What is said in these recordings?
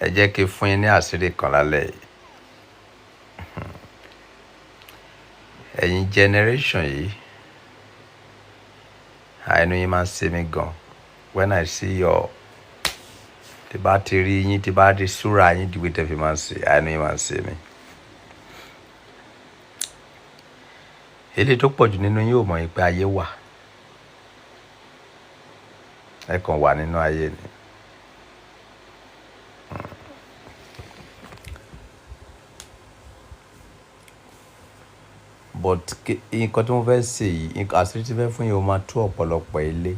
Ẹ jẹ́ kí n fún yín ní àṣírí kan lálẹ́ yìí. Ẹ̀yin generation yìí, àìnú yín máa ń ṣe mí gan. When I see your, tí bá ti rí yín, tí bá rí súra yín, the way tẹ́ fi máa ń ṣe, àìnú yín máa ń ṣe mí. Eléyìí tó pọ̀jù nínú yín ò mọ̀ pé ayé wà. Ẹ kàn wà nínú ayé ni. But nǹkan tí mo fẹ́ ṣe yìí, àṣírí tí mo fẹ́ fún yín ó máa tú ọ̀pọ̀lọpọ̀ ilé.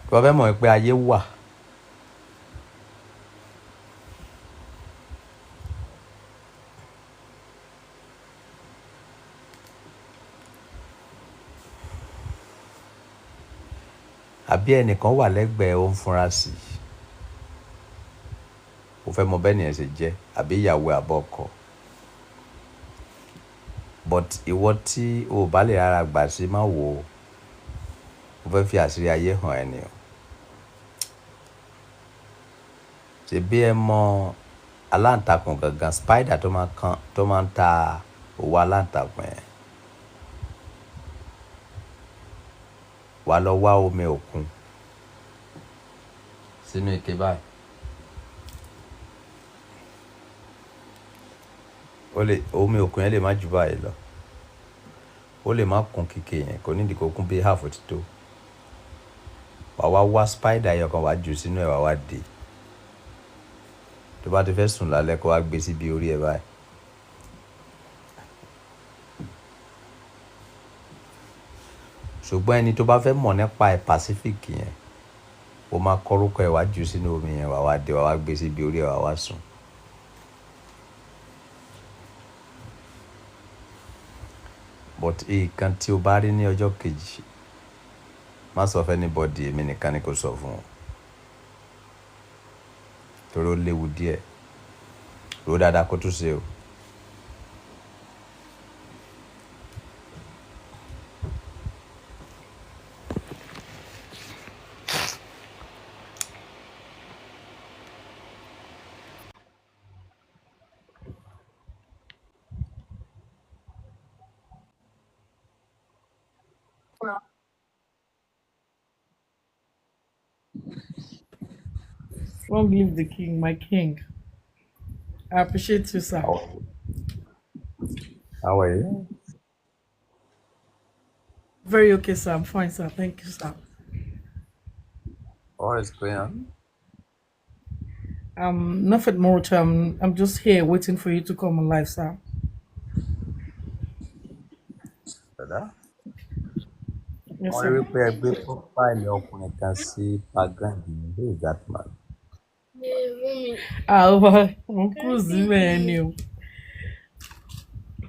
Tí wọ́n fẹ́ mọ̀ pé ayé wà. Àbí ẹnìkan wà lẹ́gbẹ̀ẹ́ ó ń funra sí i. Ó fẹ́ mọ bẹ́ẹ̀ ni ẹ ṣe jẹ́, àbí ìyàwó àbọ̀ ọkọ. But ìwọ tí o ò bá lè rárá gbà sí má wò ó. Mo fẹ́ fi àṣírí ayé hàn ẹ́ ni o. Ṣèbí ẹ mọ aláǹtakùn gangan, spider tó máa kan, tó máa ń ta òwú aláǹtakùn yẹn. Wà á lọ wá omi òkun sínú ike báyìí. Ó lè, omi òkun yẹn lè má ju báyìí lọ. Ó lè má kún kíké yẹn, kò ní ìdí kó kún bí half ti tó. Wà á wá wá spider ẹyọ kan wà á jù sínú ẹ̀ wà á wá dè. Tó bá ti fẹ́ sùn lálẹ́ kó wá gbé síbi orí ẹ báyìí. Ṣùgbọ́n ẹni tó bá fẹ́ mọ̀ nípa ẹ̀ Pacific yẹn, ó máa kọ orúkọ ẹ̀ wá jù sínú omi yẹn, wà á wá dè, wà á wá gbé síbi orí ẹ wà á wá sùn. But nǹkan tí o bá rí ní ọjọ́ kejì, má sọ fún anybody, èmi nìkan ni kó sọ fún ọ. Torí ó léwu díẹ̀. Rò dáadáa kó tún ṣe o. Long live the king, my king. I appreciate you, sir. How are you? Very okay, sir. I'm fine, sir. Thank you, sir. What is going on? Nothing more. I'm just here waiting for you to come alive, sir. Dada? Yes, Wọ́n rí sir. wípé ẹ gbé profile ọkùnrin kan sí background yìí. Who is that man? Ah, over. Mo cruise níbẹ̀ ni o.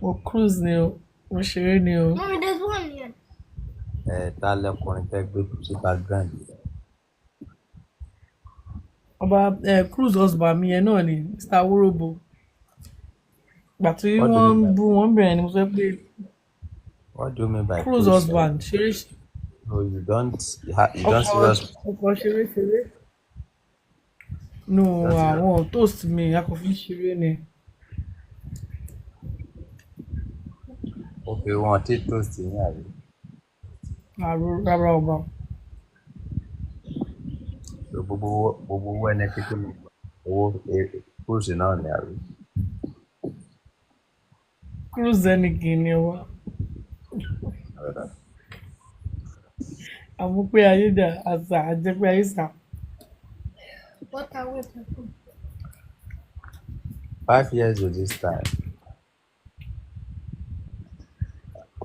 Mo cruise ni o. Mo ṣeré ni o. Mommy, there's one here. Ẹ ta lẹkùnrin tẹ́ gbé sí background yìí. Ọba cruise husband mi yẹn náà ni Mr. Aworobo. Ìgbà tí What do you wọ́n mean ń by bú wọn bẹ̀rẹ̀ ni mo sọ pé what do you mean by cruise cruise? husband ṣeré No, you don't you don't ọkọ serious ọkọ ṣeré ṣeré. No, you don't serious. àwọn toast mi a kò fi ń ṣeré ni. Okay, wọn ti toast yín àbí? Àrò rárá ọba. So gbogbo owó ẹni kékeré mo gbà owó cruise náà ni àbí? Cruise ẹnìkì ni wa. Dada. Àmú pé ayé dà àṣà àjẹpé ayé sà. What are we talking? 5 years to this time,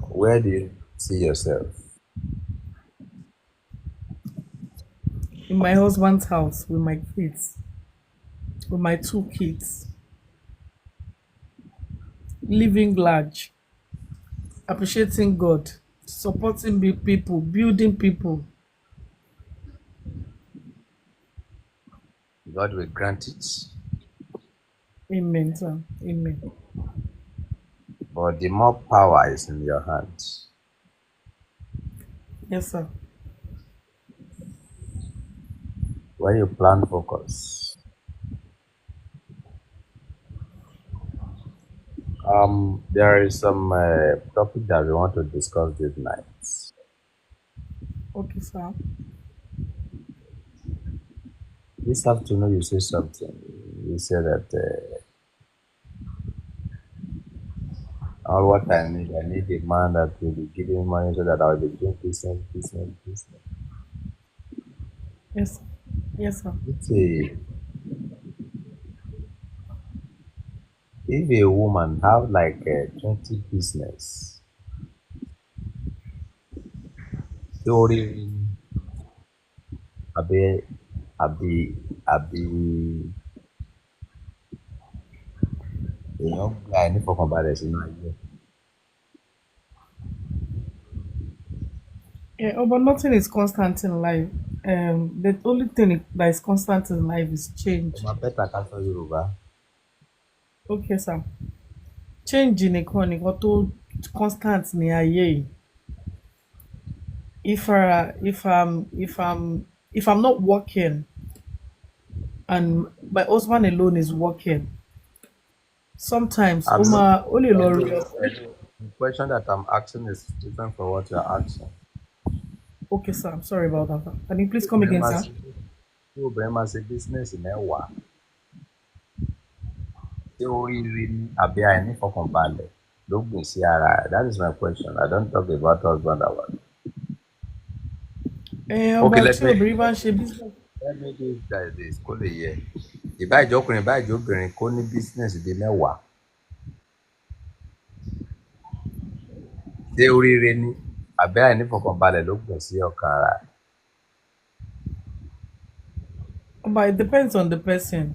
where do you see yourself? In my husband's house with my kids, with my two kids, living large, appreciating God, supporting big people, building people. God will grant it. Amen, sir. Amen. But the more power is in your hands. Yes, sir. When you plan, focus. There is some topic that we want to discuss this night. Okay, sir. This afternoon, you say something. You said that all what I need a man that will be giving money so that I will be doing business, business, business. Yes, sir. Yes, sir. It's a, if a woman have like 20 business, story, àbí àbí àbí èèyàn gba ẹ nífọ̀kànbalẹ̀ sínú ayé. Yeah, oh, but nothing is constant in life. The only thing that is constant in life is Ó change. máa better ká sọ Yorùbá. Okay, sir. Change nìkan nìkan tó constant ní ayé yìí. If I, if I'm if I'm if I'm not working and my husband alone is working, sometimes ó I'm not. máa ó lè lọ Hello, rí ọ. hello. The question that I'm asking is different from what you're asking. Okay, sir. I'm sorry about that. Can you please come Obìnrin again, máa sir? ṣe tí obìnrin máa ṣe business mẹ́wàá, ṣé oríire ni àbí àìnífọ̀kànbalẹ̀ ló gbìn sí ara rẹ̀? That is my question. I don't talk about husband and wife. Ẹ Okay, ọba let tí me obìnrin bá ń ṣe business. let me do it like this kó lè yẹ. Ìbá ìjọkùnrin ìbá ìjọbìnrin kó ní business bíi mẹ́wàá. Ṣé oríire ni àbí àìnífọ̀kànbalẹ̀ ló gbìn sí ọkàn ara rẹ̀? But it depends on the person.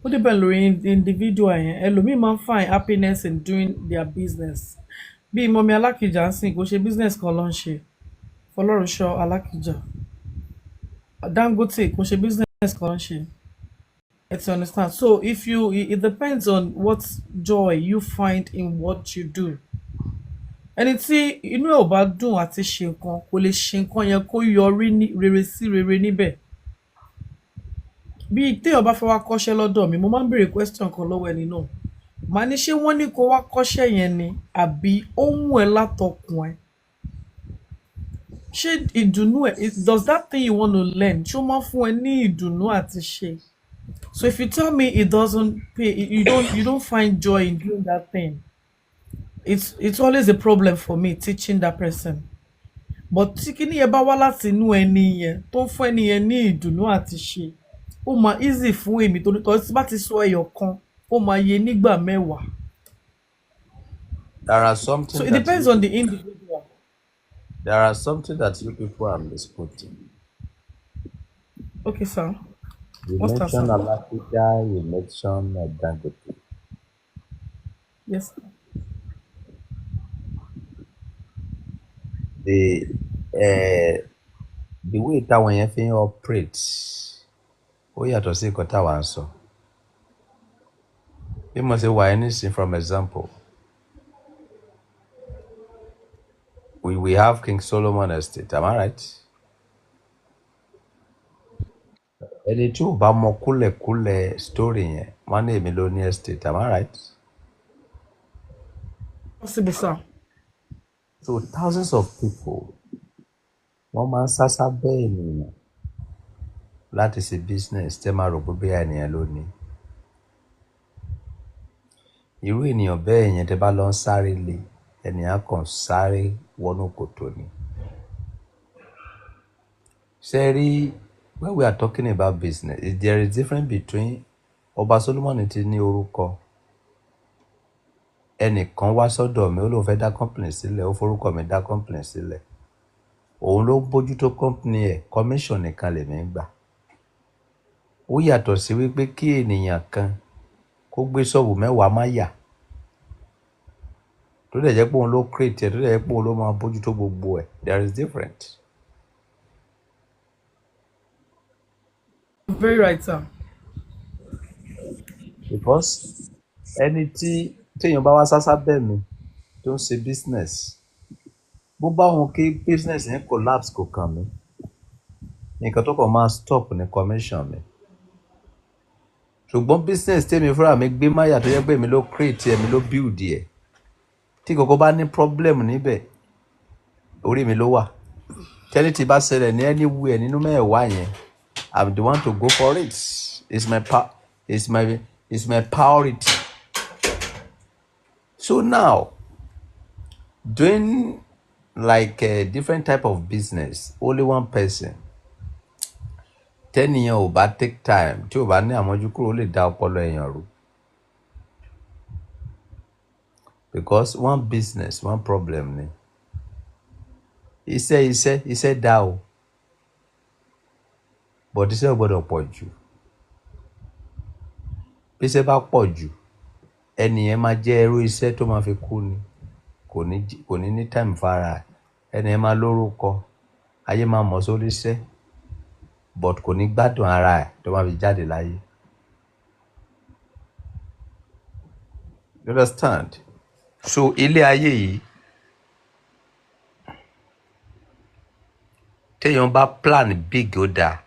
Ó depend lórí individual yẹn. Ẹlòmíì máa ń find happiness in doing their business. Bí Mọ́mí Alákìjà ń sìn, kò ṣe business kan ló ń ṣe. Fọlọ́runṣọ́ Alákìjà. Dangote kò ṣe business kan ló ń ṣe. It's understand. So if you, it depends on what joy you find in what you do. Ẹni tí inú ẹ̀ ò bá dùn àti ṣe nǹkan, kò lè ṣe nǹkan yẹn kó yọrí ní rere sí rere níbẹ̀. Bí téèyàn bá fẹ́ wá kọ́ṣẹ́ lọ́dọ̀ mi, mo máa ń béèrè question kan lọ́wọ́ ẹni náà. Màá ní ṣé wọ́n ní kó wá kọ́ṣẹ́ yẹn ni àbí ó wù ẹ́ látọkùn ẹ? Ṣé ìdùnnú ẹ̀, does that thing you want to learn, ṣé ó máa ń fún ẹ ní ìdùnnú àti ṣe? So if you tell me it doesn't pay, you don't find joy in doing that thing, it's always a problem for me teaching that person. But tí kíní yẹn bá wá láti inú ẹni yẹn tó ń fún ẹni yẹn ní ìdùnnú àti ṣe, ó máa easy fún èmi torí tọ́ tí bá ti sọ ẹyọ kan, ó máa yé nígbà mẹ́wàá. There are So something it that depends you on the individual. there are something that you people are misquoting. Okay, sir. You What's that, mentioned sir? Alakija, you mentioned Dangote. Yes, sir. The the way táwọn yẹn fi ń operate ó yàtọ̀ sí nǹkan táwa ń sọ. Bí mo ṣe wà yín nísìnyí, from example, we have King Solomon Estate, am I right? Ẹni tí ò bá mọ kúlẹ̀kúlẹ̀ story yẹn, wọ́n ní èmi ló ní estate, am I right? Possible, sir. So thousands of people wọ́n máa ń sá sábẹ́ ènìyàn láti ṣe business tẹ́ máa rò pé bóyá ènìyàn ló ní. Irú ènìyàn bẹ́ẹ̀ yẹn tẹ́ bá lọ ń sáré lé, ènìyàn kàn sáré wọnú kòtò ni. Ṣé ẹ rí, when we are talking about business, there is difference between Ọba Solomon ti ní orúkọ. Ẹnìkan wá sọ́dọ̀ mi, ó lóun fẹ́ dá company sílẹ̀, ó forúkọ mi dá company sílẹ̀. Òun ló ń bójútó company ẹ̀, commission nìkan lèmi ń gbà. Ó yàtọ̀ sí wípé kí ènìyàn kan kó gbé ṣọ́ọ̀bù mẹ́wàá má yà. Tó dẹ̀ jẹ́ pé òun ló create ẹ̀, tó dẹ̀ jẹ́ pé òun ló máa bójútó gbogbo ẹ̀. There is different. Very right, sir. Because ẹni tí téèyàn bá wá sásá bẹ́ẹ̀ mi, tó ń ṣe business, bó bá wọn kí business yẹn collapse, kò kàn mí. Nǹkan tó kàn máa stop ní commission mi. Ṣùgbọ́n business tèmi fúnra mi gbé máyà, tó jẹ́ pé èmi ló create ẹ̀, mi ló build ẹ̀, tí kòkó bá ní problem níbẹ̀, orí mi ló wà. Tẹ́lẹ̀ tí bá ṣẹlẹ̀ ní anywhere nínú mẹ́ẹ̀wá yẹn, I'm the one to go for it. It's my priority. So now, doing like a different type of business, only one person, tẹ́nìyàn ò bá take time, tí ò bá ní àmójúkúrò, ó lè da ọpọlọ èèyàn rú, because one business, one problem ni. Iṣẹ́ dá o, but iṣẹ́ ò gbọ́dọ̀ pọ̀ jù. Bí iṣẹ́ bá pọ̀ jù, ẹnìyẹn máa jẹ́ ẹrú iṣẹ́ tó máa fi kú ni. Kò ní ní time fara ẹ̀. Ẹnìyẹn máa lórúkọ, ayé máa mọ̀ sórí iṣẹ́, but kò ní gbádùn ara ẹ̀ tó máa fi jáde láyé. You understand? So ilé ayé yìí, téèyàn bá plan big, ó dáa.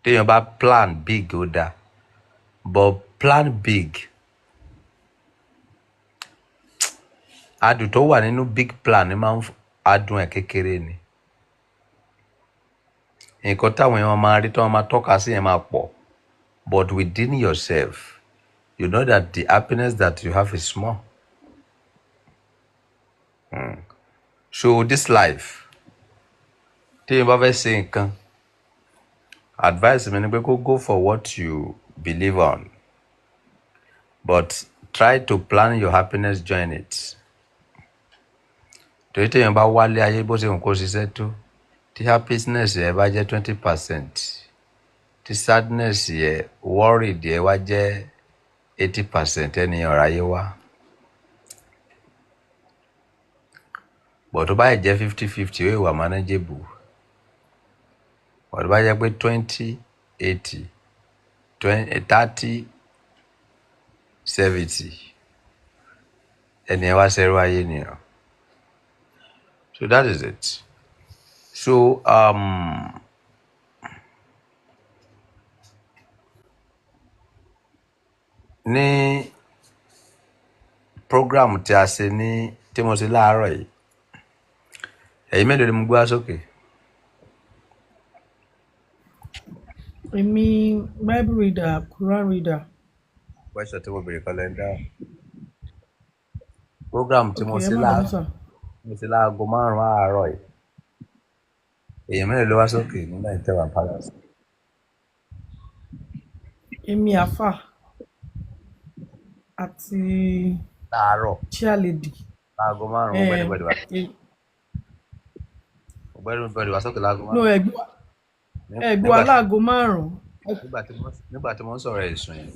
Téèyàn bá plan big, ó dáa, but plan big, adùn tó wà nínú big plan ni máa ń adùn ẹ̀ kékeré ni. Nǹkan táwọn èèyàn máa rí tí wọ́n máa tọ́ka sí yẹn máa pọ̀, but within yourself, you know that the happiness that you have is small. So this life, téèyàn bá fẹ́ ṣe nǹkan, advice mi ni pé kó go for what you believe on, but try to plan your happiness join it, torí téèyàn bá wálé ayé, bó ṣe ń kó ṣiṣẹ́ tó, tí happiness ẹ bá jẹ́ 20%, tí sadness ẹ, worried ẹ wá jẹ́ 80%, ẹnìyàn ráyé wá. But tó bá yẹ jẹ́ 50-50, ó wà manageable. But tó bá jẹ́ pé 20-80, 30-70, ẹnìyẹn wá ṣerú ayé nìyẹn. So that is it. So ní program tí a ṣe ní tí mo ṣe láàárọ̀ yìí, ẹ̀yin mélòó ni mo gbé wá sókè? Èmi, Bible reader, Quran reader. Question tí mo béèrè kọ́ lẹ́ ń dáhùn. Program tí mo Okay, ẹ ṣe má bínú, láàárọ̀ sir. mo ṣe láago 5 àárọ̀ yìí, èèyàn mélòó ló wá sókè nígbà tí tẹwàá palace? Èmi, àfà àti Láàárọ̀. Chair lady. Láago 5. Eh, Ọ̀gbẹ́ni wá, ọ̀gbẹ́ni wá sókè láago no, 5. Ẹgbẹ́ wa nígbà láago 5. Nígbà tí mo ń sọ̀rọ̀ ẹ̀sùn yẹn.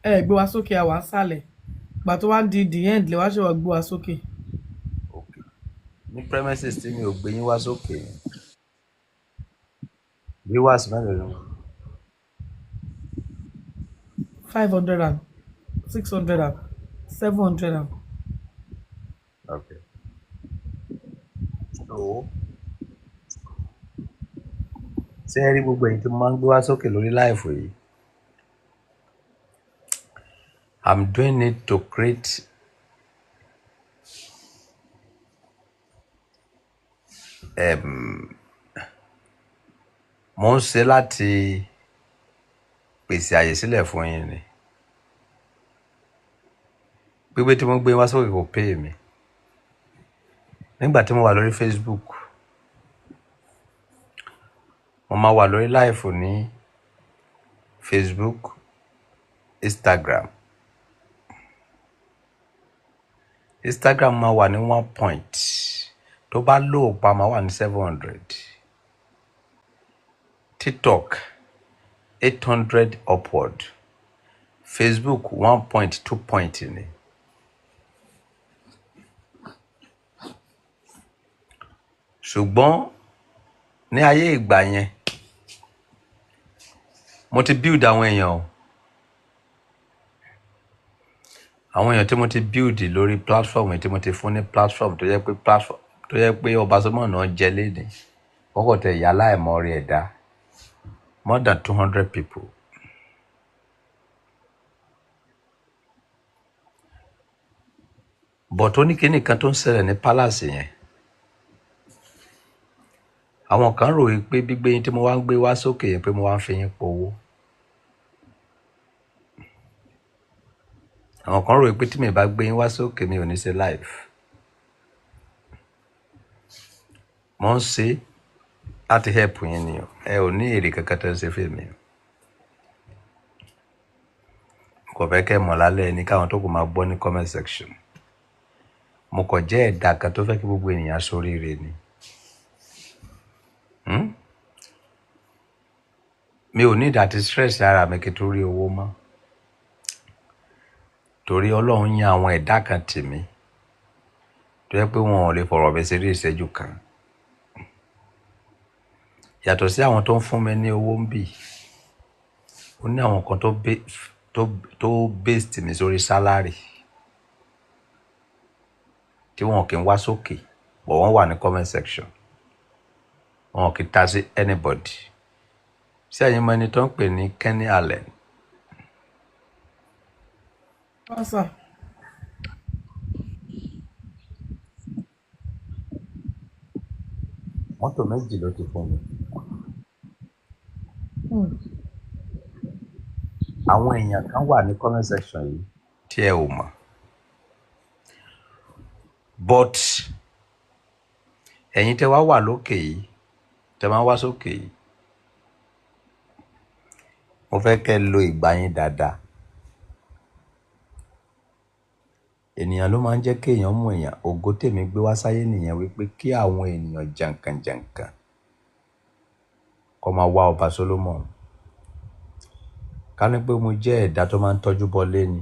Ẹ gbé wa sókè, àwa ń sàlẹ̀. Gbà tó wá ń di the end lè wá ṣe wá gbé wa sókè. Okay, ní premises tí mi ò gbé yín wá sókè yẹn, viewers mélòó ni wọ́n? 500 and 600 and 700 and. Okay, so ṣé ẹ rí gbogbo èyí tí mo máa ń gbé wá sókè lórí live yìí, I'm doing it to create mo ń ṣe láti pèsè àyè sílẹ̀ fún yín ni. Gbígbé tí mo gbé wá sókè kò pay mi. Nígbà tí mo wà lórí Facebook, mo máa wà lórí live ní Facebook, Instagram. Instagram máa wà ní one point, tó bá lò pa, máa wà ní 700. TikTok, 800 upward. Facebook, 1.2 point ni. Ṣùgbọ́n ní ayé ìgbà yẹn, mo ti build àwọn èèyàn o. Àwọn èèyàn tí mo ti build lórí platform yìí, tí mo ti fún ní platform tó yẹ pé platform tó yẹ pé Ọba Solomon náà jẹ léde, wọ́n kò tẹ ìyá aláìmọ̀ọ́rẹ́ ẹ̀dá, more than 200 people. But ó ní kíní kan tó ń ṣẹlẹ̀ ní palace yẹn. Àwọn kan rò wí pé gbígbé yín tí mo wá ń gbé wá sókè yẹn, pé mo wá ń fi yín powó. Àwọn kan rò wí pé tí mi bá gbé yín wá sókè, mi ò ní ṣe live. Mo ń ṣe láti help yín ni o. Ẹ ò ní èrè kankan tó ń ṣe fún mi o. Kò fẹ́ kẹ́ mọ̀ lálẹ́ ní káwọn tó kù máa gbọ́ ní comment section. Mo kàn jẹ́ ẹ̀dá kan tó fẹ́ kí gbogbo ènìyàn ṣoríire ni. Mi ò ní ìdá ti stress ara mi kí n tó rí owó mọ́. Torí Ọlọ́run yan àwọn ẹ̀dá kan tì mí tó jẹ́ pé wọn ò lè fọ̀rọ̀ mi ṣeré ìṣẹ́jú kan. Yàtọ̀ sí àwọn tó ń fún mi ní owó ń bì, ó ní àwọn kan tó based mi sórí salary tí wọn kì í wá sókè, but wọ́n wà ní comment section. Wọn kì í ta sí anybody. Ṣé ẹ̀yin mọ ẹni tó ń pè ní Kenny Allen? Sir. Mọ́tò méjì ló ti fún mi. Àwọn èèyàn kan wà ní comment section yìí tí ẹ ò mọ̀. But ẹ̀yin tẹ́ wá wà lókè yìí, tẹ́ máa wá sókè yìí, mo fẹ́ kẹ́ lo ìgbà yín dáadáa. Ènìyàn ló máa ń jẹ́ kí èèyàn mọ̀ èèyàn. Ògo tèmi gbé wá sáyé nìyẹn, wípé kí àwọn ènìyàn jànkànjànkàn kó máa wá Ọba Solomon. Ká ní pé mo jẹ́ ẹ̀dá tó máa ń tọ́jú bọlé ni,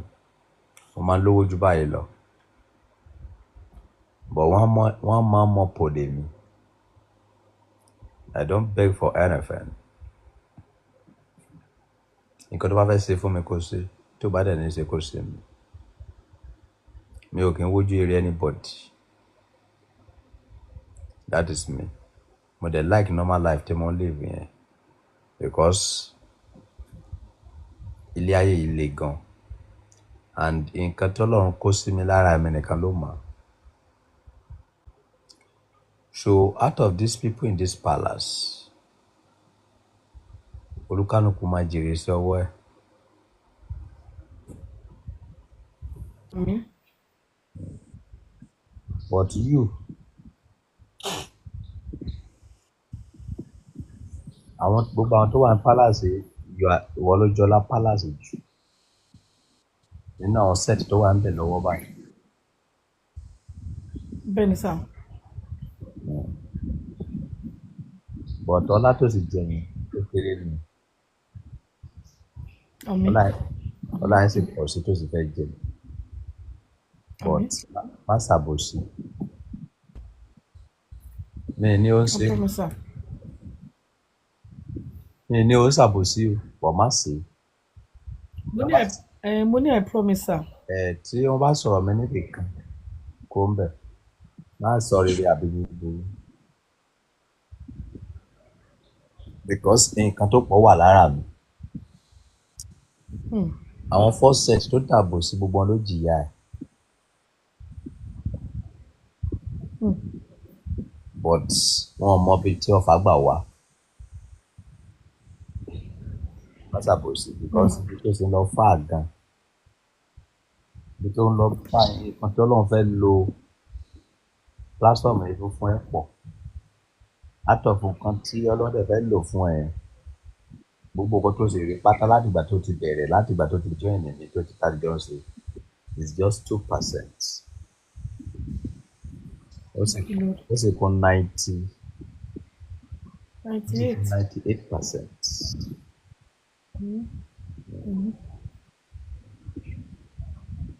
mo máa ń lówó ju báyìí lọ. But wọ́n máa ń mọ pòlè mi. I don't beg for anything. Nǹkan tó bá fẹ́ ṣe fún mi kó ṣe, tó bá dẹ̀ ní ṣe kó ṣe mi. Mi ò kí ń wojú eré anybody. That is me. Mo dẹ̀ like normal life tí mo ń live yẹn, because ilé ayé yìí le gan, and nǹkan tí Ọlọ́run kó sí mi lára mi nìkan ló mọ̀. So out of these people in this palace, olúkálùkù máa jèrè sí ọwọ́ ẹ̀. Àmín. But you, àwọn gbogbo àwọn tó wà ní palace yìí, ìwọ ló jọlá palace jù nínú àwọn set tó wà ń bẹ̀ lọ́wọ́ báyìí. Bẹ́ẹ̀ni sir. But ọlá tó sì jẹ yẹn kékeré ni. Àmín. Ọlá yẹn sì pọ̀ sí tó sì fẹ́ jẹ. But Àmín. má ṣàbòsí. Mi ní ó ń ṣe. I promise, sir. Mi ní ó ń ṣàbòsí o, but má ṣe. Mo ní I promise, sir. Ẹ tí wọ́n bá sọ̀rọ̀ mi níbì kan, kó ń bẹ̀. Má sọ rere àbí búburú. Because nǹkan tó pọ̀ wà lára mi. Àwọn first set tó dàbò sí gbogbo wọn ló jìyà ẹ̀. But wọn ò mọ ibi tí ọfà gbà wá. Má ṣàbòsí, because ibi tó ṣe ń lọ fà gan. Ibi tó ń lọ fà, nǹkan tí Ọlọ́run fẹ́ lo platform yìí fún ẹ pọ̀. Out of nǹkan tí Ọlọ́run dẹ̀ fẹ́ lò fún ẹ, gbogbo nǹkan tó ṣe rí pátá látìgbà tó ti bẹ̀rẹ̀, látìgbà tó ti join mi, tó ti tàbí jọ ṣe, is just 2%. Ó sì kún ninety 98. 98%.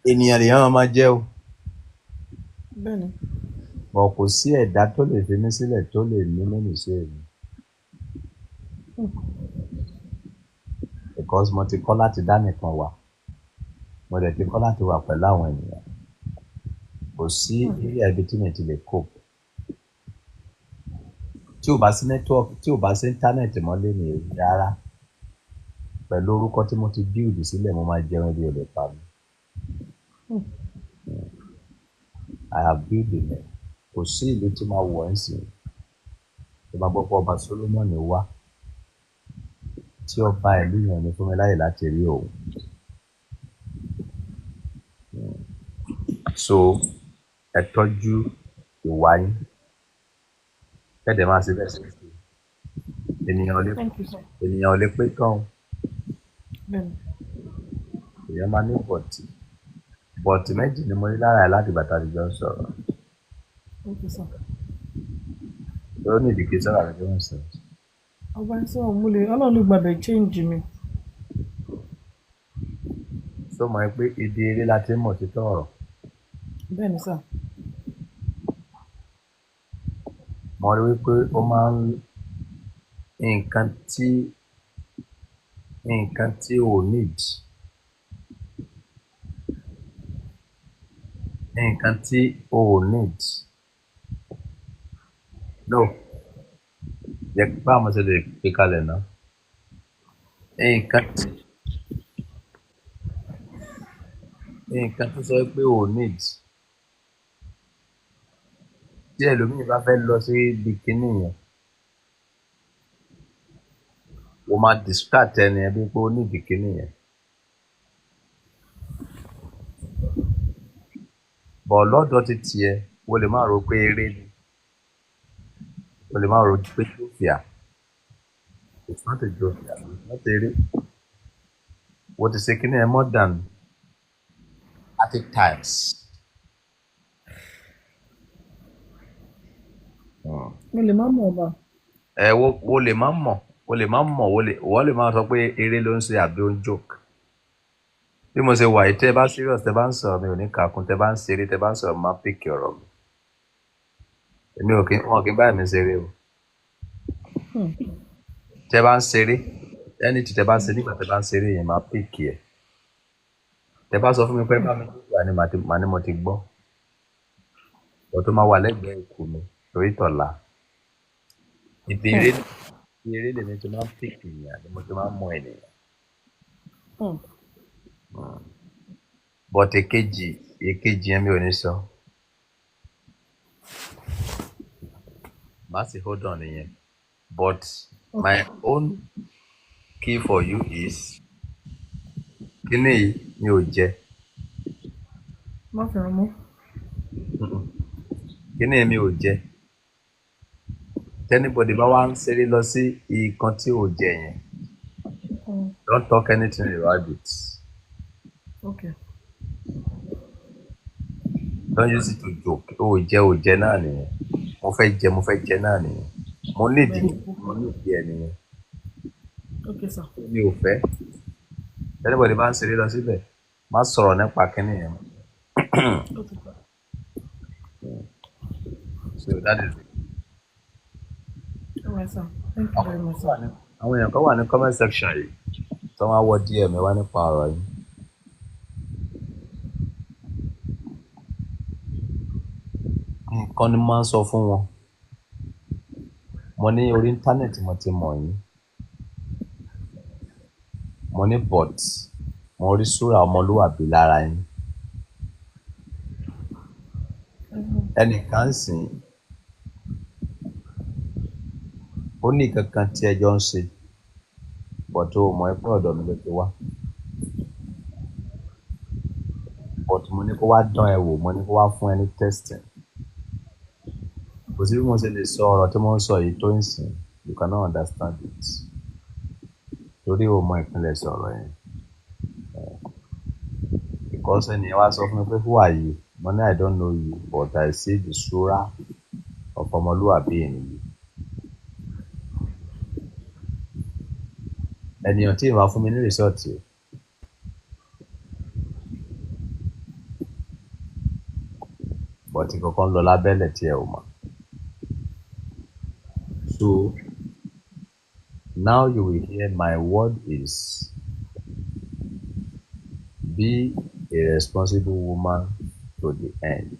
Ènìyàn lèèyàn máa jẹ́ o. Bẹ́ẹ̀ni. But kò sí ẹ̀dá tó lè fi mí sílẹ̀ tó lè ní mí sí èmi. Because mo ti kọ́ láti dá nìkan wà. Mo dẹ̀ ti kọ́ láti wà pẹ̀lú àwọn ènìyàn. Kò sí area ibi tí mi ti lè cope. Tí ò bá sí network, tí ò bá sí internet mọ́lé mi rárá, pẹ̀lú orúkọ tí mo ti build sílẹ̀, mo máa jẹun ebi ò lè pa mí. I have built a name. Kò sí ìlú tí máa wọ̀ ẹ́ sìn tó bá gbọ́ pé ọba Solomoni wá, tí ọba ìlú yẹn ní fún mi láyè láti rí òun. So ẹ tọ́jú ìwà yín, kẹ́dẹ̀ máa ṣe bẹ́ẹ̀ sí. Ènìyàn ò lè Thank you, sir. Ènìyàn ò lè pé tán o. Bẹ́ẹ̀ni. Èèyàn máa ní bọ̀tì. Bọ̀tì méjì ni mo rí lára ẹ̀ láti bàtà àtijọ́ ń sọ̀rọ̀. Thank you, sir. Ó ní ìdíkì sọ̀rọ̀ àti ń sọ̀rọ̀. Ọba ẹ sọ̀rọ̀, mo lè Ọlọ́run ló gbàgbé change mi. Sọ mọ̀ ẹ́ pé ibi eré la ti ń mọ̀ títọ́ ọ̀rọ̀? Bẹ́ẹ̀ni, sir. Mo rí wípé ó máa ń nǹkan tí ò need, nǹkan tí ò need, no jẹ́ báwo mo ṣe lè gbé kalẹ̀ náà, nǹkan tó sọ pé ò need, tí ẹlòmíì bá fẹ́ lọ sí ibi kíní yẹn, o máa distract ẹni yẹn bí pé ó need kíní yẹn, bọ̀ lọ́dọ̀ ti tiẹ̀, o lè má rò pé eré ni, o lè má rò pé jófìà. It's not a joke, it's not eré. O ti ṣe kíní yẹn more than 30 times. Mo lè má mọ̀, ọba. Ẹ wo lè má mọ̀, o lè má mọ̀, o lè wọ́n lè máa sọ pé eré ló ń ṣe àbí ó ń joke. Bí mo ṣe wà yìí, tẹ́ ẹ bá serious, tẹ́ bá ń sọ̀rọ̀, mi ò ní kàkún. Tẹ́ bá ń ṣeré, tẹ́ bá ń sọ̀rọ̀, máa pick ọ̀rọ̀ mi. Èmi ò kí wọn kì í báyìí mi ṣeré o. Tẹ́ bá ń ṣeré, ẹni tí tẹ́ bá ń ṣe nígbà tẹ́ bá ń ṣeré yẹn, máa pick ẹ̀. Tẹ́ bá sọ fún mi pé bá mi gbà ni màá ní mo ti gbọ́ ọ̀ tó máa wà lẹ́gbẹ̀ẹ́ ikú mi torí tọ̀la. Ibi eré, ibi eré lèmi ti máa ń pick èèyàn ni mo ti máa ń mọ ènìyàn. But èkejì yẹn mi ò ní sọ. Màá sì hold on nìyẹn. But my own key for you is kíní yìí mi ò jẹ. Má fẹ́ràn mọ́. Kíní yìí mi ò jẹ. Anybody bá wá ń ṣeré lọ sí ìkan tí ò jẹ yẹn, don't talk anything about it. Don't use it to joke. Ó jẹ, ò jẹ náà nìyẹn. Mo fẹ́ jẹ, mo fẹ́ jẹ náà nìyẹn. Mo nídìí, mo nídìí ẹ nìyẹn. Okay, sir. Mi ò fẹ́. Anybody bá ń ṣeré lọ síbẹ̀, má sọ̀rọ̀ nípa kíní yẹn mọ́. Okay, sir. So that is it. All right, sir. Thank you very much, sir. Àwọn èèyàn kan wà ní comment section yìí tí wọ́n á wọ DM mi wá nípa ọ̀rọ̀ yìí. Nǹkan ni mo máa ń sọ fún wọn. Mo ní orí internet mo ti mọ̀ yín. Mo ní but mo rí súrà ọmọlúwàbí lára yín. Ẹnìkan ń sìn, ó ní nǹkan kan tí ẹjọ́ ń ṣe, but ó mọ̀ ẹ́ pé ọ̀dọ̀ mi ló ti wá. But mo ní kó wá dán ẹ wò, mo ní kó wá fún ẹ ní testing. Kò sí bí mo ṣe lè sọ ọ̀rọ̀ tí mo ń sọ yìí tó ń sìn, you cannot understand it. Torí o mọ ìpínlẹ̀ sọ̀rọ̀ yẹn. Because ẹnìyẹn wá sọ fún mi pé, "Who are you?" Mo ní, "I don't know you, but I see the surah of ọmọlúwàbí in you." Ènìyàn tí ì máa fún mi ní result o. But nǹkan ń lọ lábẹ́lẹ̀ tí ẹ ò mọ̀. So now you will hear my word is bí a responsible woman to the end.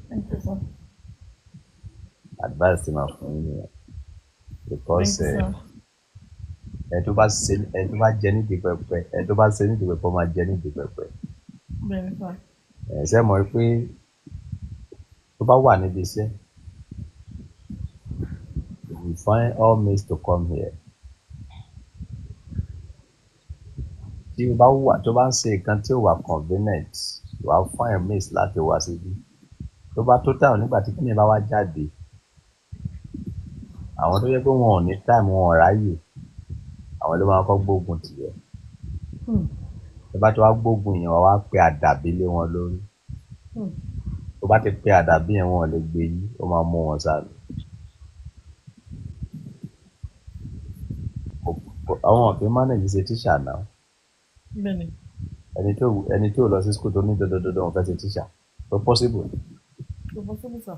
Thank you, sir. Advice tí màá fún yín nìyẹn because Thank you, sir. Ẹni tó bá ṣe, ẹni tó bá jẹ nídìí pẹpẹ, ẹni tó bá ṣe nídìí pẹpẹ, ó máa jẹ nídìí pẹpẹ. Bẹ́ẹ̀ni, sir. Ẹ ṣe mọ̀ pé tó bá wà níbi iṣẹ́, you will find all means to come here. Tí o bá wà, tó bá ń ṣe nǹkan tí ò wà convenient, wà á find means láti wá síbí. Tó bá tó time nígbà tí kíni bá wá jáde, àwọn tó jẹ́ pé wọn ò ní time, wọn ò ráyè, àwọn ló máa kọ́ gbógun tì ẹ́. Tó bá ti wá gbógun yẹn, wà wá pe àdàbí lé wọn lórí. Tó bá ti pe àdàbí yẹn, wọn ò lè gbé yí, ó máa mú wọn sálọ. Àwọn ò kí ń manage ṣe teacher now. Bẹ́ẹ̀ni. Ẹni tó lọ sí school tó ní dandan dandan òun fẹ́ ṣe teacher, tó possible. Kò possible, sir.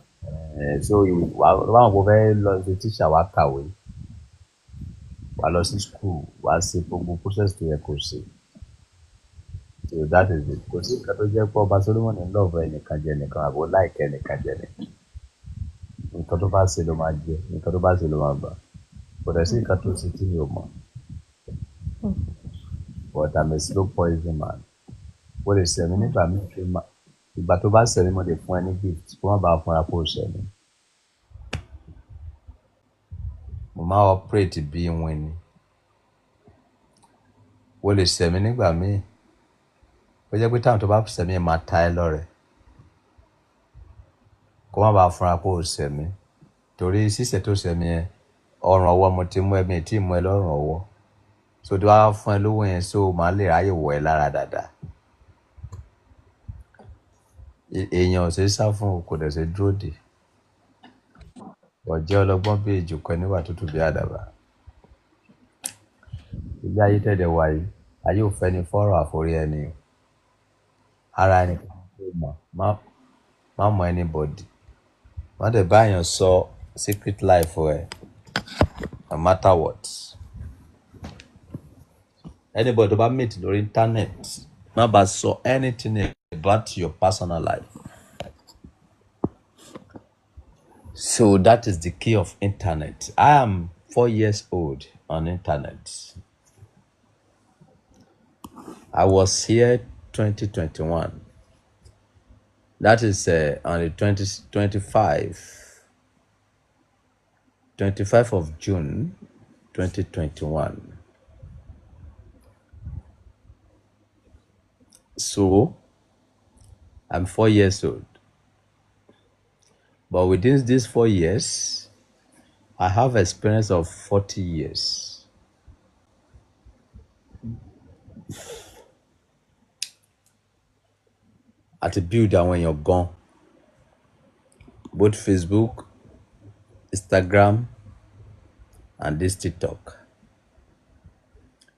So wà báwọn kò fẹ́ lọ ṣe teacher, wà á kàwé, wà á lọ sí school, wà á ṣe gbogbo process tó yẹ kó ṣe. So that is it. Kò sí nǹkan tó jẹ́ pé ọba Solomoni ń love ẹnìkan jẹ ẹnìkan àbò láìkẹ́ ẹnìkan jẹ ẹnìkan. Nǹkan tó bá ṣe ló máa jẹ, nǹkan tó bá ṣe ló máa gbà. Kò dẹ̀ sí nǹkan tó ṣe tí mi ò mọ̀. But I'm a slow poison man. Mo lè ṣẹ̀mí nígbà míì kí n má, ìgbà tó bá ṣẹ̀mí, mo lè fún ẹ ní gift kó má bàa fúnra kó o ṣẹ̀mí. Mo máa operate bí iwin ni. Mo lè ṣẹ̀mí nígbà míì. Ó jẹ́ pé táwọn tó bá ṣẹ̀mí ẹ̀ máa ta ẹ lọ́rẹ. Kó má bàa fúnra kó o ṣẹ̀mí. Torí ṣíṣẹ̀ tó ṣẹ̀mí yẹn, ọrùn ọwọ́ mo ti mú ẹ, mi ì tí ì mú ẹ lọ́rùn ọwọ́. So tí wàá fún ẹ lówó yẹn, so màá lè ráyè wọ̀ ẹ́ lára dáadáa. Èèyàn ò ṣe é sá fún o, kò dẹ̀ ṣe dúró dè. Ọ̀jẹ́ ọlọ́gbọ́n bí ejò kan níwà tútù bí àdàbà. Ilé ayé tẹ̀dẹ̀ wà yìí, ayé ò fẹ́ ni fọ́rọ̀ àforí ẹni o. Ara ẹni kan tó mọ̀, má mọ anybody. Má dẹ̀ bá èèyàn sọ secret life ẹ, no matter what. Anybody tó bá meet lórí internet, má bá sọ anything about your personal life. So that is the key of internet. I am 4 years old on internet. I was here 2021. That is on the 20, 25 of June 2021. So I'm 4 years old. But within these 4 years, I have experience of 40 years. Àti build àwọn èèyàn gan, both Facebook, Instagram and this TikTok.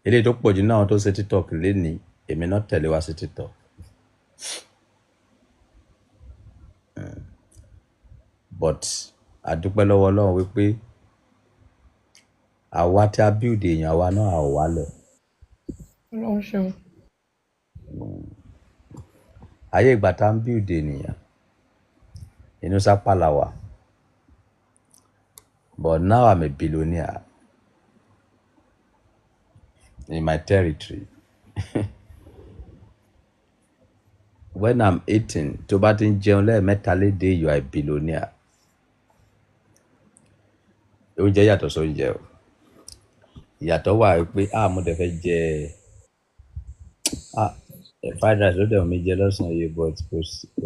Eléyìí tó pọ̀ jù náà tó ṣe TikTok lénìí, èmi náà tẹ̀lé wá sí TikTok. But a dúpẹ́ lọ́wọ́ Ọlọ́run wípé àwa tí a build èèyàn, àwa náà a ò wálẹ̀. Ọlọ́run ṣeun. Ayé ìgbà tá ń build ènìyàn, inú sápá la wà. But now I'm a billionaire in my territory. When I'm eating, tó bá ti ń jẹun lẹ́ẹ̀mẹ́ta léde, you are a billionaire. Oúnjẹ yàtọ̀ sóúnjẹ o. Ìyàtọ̀ wà pé mo dẹ̀ fẹ́ jẹ fried rice ló dẹ̀ wù mí jẹ lọ́sàn-án yìí, but kò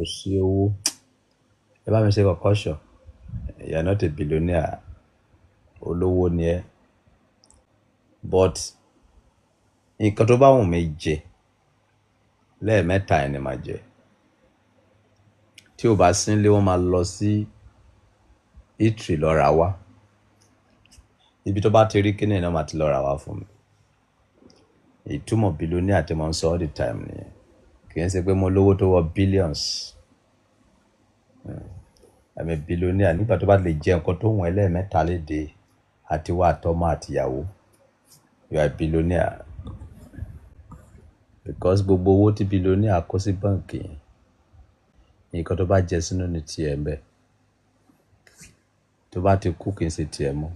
sí owó. Ẹ bá mi ṣe concoction. You are not a billionaire. Olówó ni ẹ́. But nǹkan tó bá wù mí jẹ lẹ́ẹ̀mẹ́ta ẹ̀ ni màá jẹ. Tí o bá sí nílé, wọ́n máa lọ sí eatery lọ rà wá. Ibi tó bá ti rí kíní náà máa ti lọ rà wá fún mi. Ìtumọ̀ billionaire tí mo ń sọ all the time nìyẹn. Kì í ṣe pé mo lówó tó wọ billions. I'm a billionaire nígbà tó bá lè jẹ nǹkan tó wù ẹ́ lẹ́ẹ̀mẹ́ta léde àti wá àtọmọ àtìyàwó. You are a billionaire. Because gbogbo owó tí billionaire kó sí báǹkì yẹn, nǹkan tó bá jẹ sínú ni tiẹ̀ ń bẹ̀. Tó bá ti kú, kì í ṣe tiẹ̀ mọ́.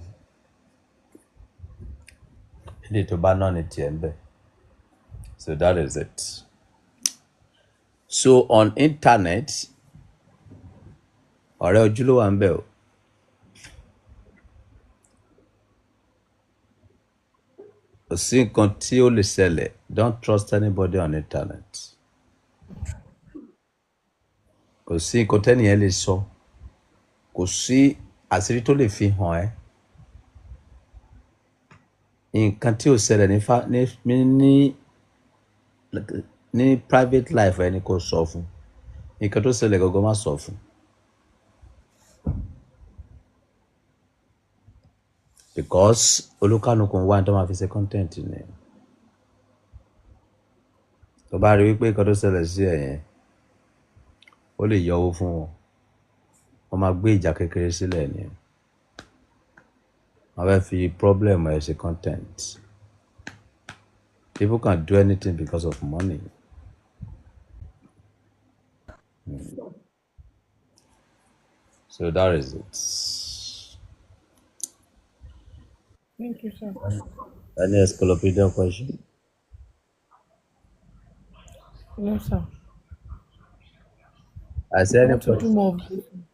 Ilé tó bá náà ni tiẹ̀ ń bẹ̀. So that is it. So on internet, ọ̀rẹ́ ojú ló wà ń bẹ̀ o. Kò sí nǹkan tí ó lè ṣẹlẹ̀. Don't trust anybody on internet. Kò sí nǹkan tẹ́nìyẹn lè sọ. Kò sí àṣírí tó lè fi hàn ẹ́. Nǹkan tí ò ṣẹlẹ̀ ní fa ní ní ní private life ẹni kò sọ fún. Nǹkan tó ṣẹlẹ̀ gangan, má sọ fún. Because olúkálùkù ń wá ní tó máa fi ṣe content ni. Tó bá rí wípé nǹkan tó ṣẹlẹ̀ sí ẹ yẹn, ó lè yọ owó fún wọn. Wọ́n máa gbé ìjà kékeré sílẹ̀ ni. Wọ́n fẹ́ fi problem ẹ ṣe content. People can do anything because of money. So that is it. Thank you, sir. Any encyclopedia question? No, sir. I say I any want to do question. more of listening.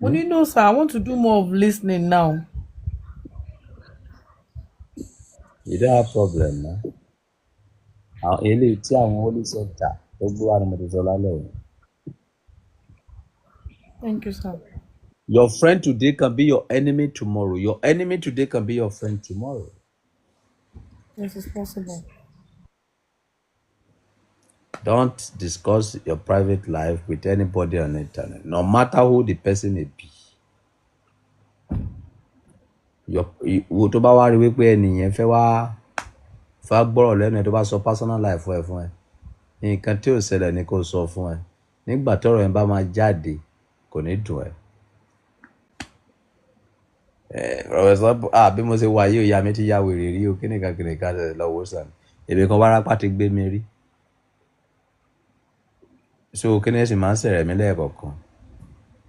Well, you know, sir, I want to do more of listening now. You don't have problem, man. Àwọn eléyìí tí àwọn holy center tó gbé wá ni mo ti sọ lálẹ́ yìí. Thank you, sir. Your friend today can be your enemy tomorrow. Your enemy today can be your friend tomorrow. Yes, it's possible. Don't discuss your private life with anybody on internet, no matter who the person may be. Your wo tó bá wá rí wípé ẹnìyẹn fẹ́ wá gbọ́rọ̀ lẹ́nu ẹ̀, tó bá sọ personal life fún ẹ, nǹkan tí ò ṣẹlẹ̀ ni kò sọ fún ẹ. Nígbà tọ́rọ̀ yẹn bá máa jáde, kò ní dùn ẹ́. Professor, bí mo ṣe wà yìí, ìyá mi ti ya wèrè rí o, kíníkan kíníkan ṣẹlẹ̀ lọ́wọ́ sàn. Èmi kan wárápá ti gbé mi rí. So kíní ẹ̀ sì máa ń ṣẹ̀rẹ̀ mí lẹ́ẹ̀kọ̀ọ̀kan.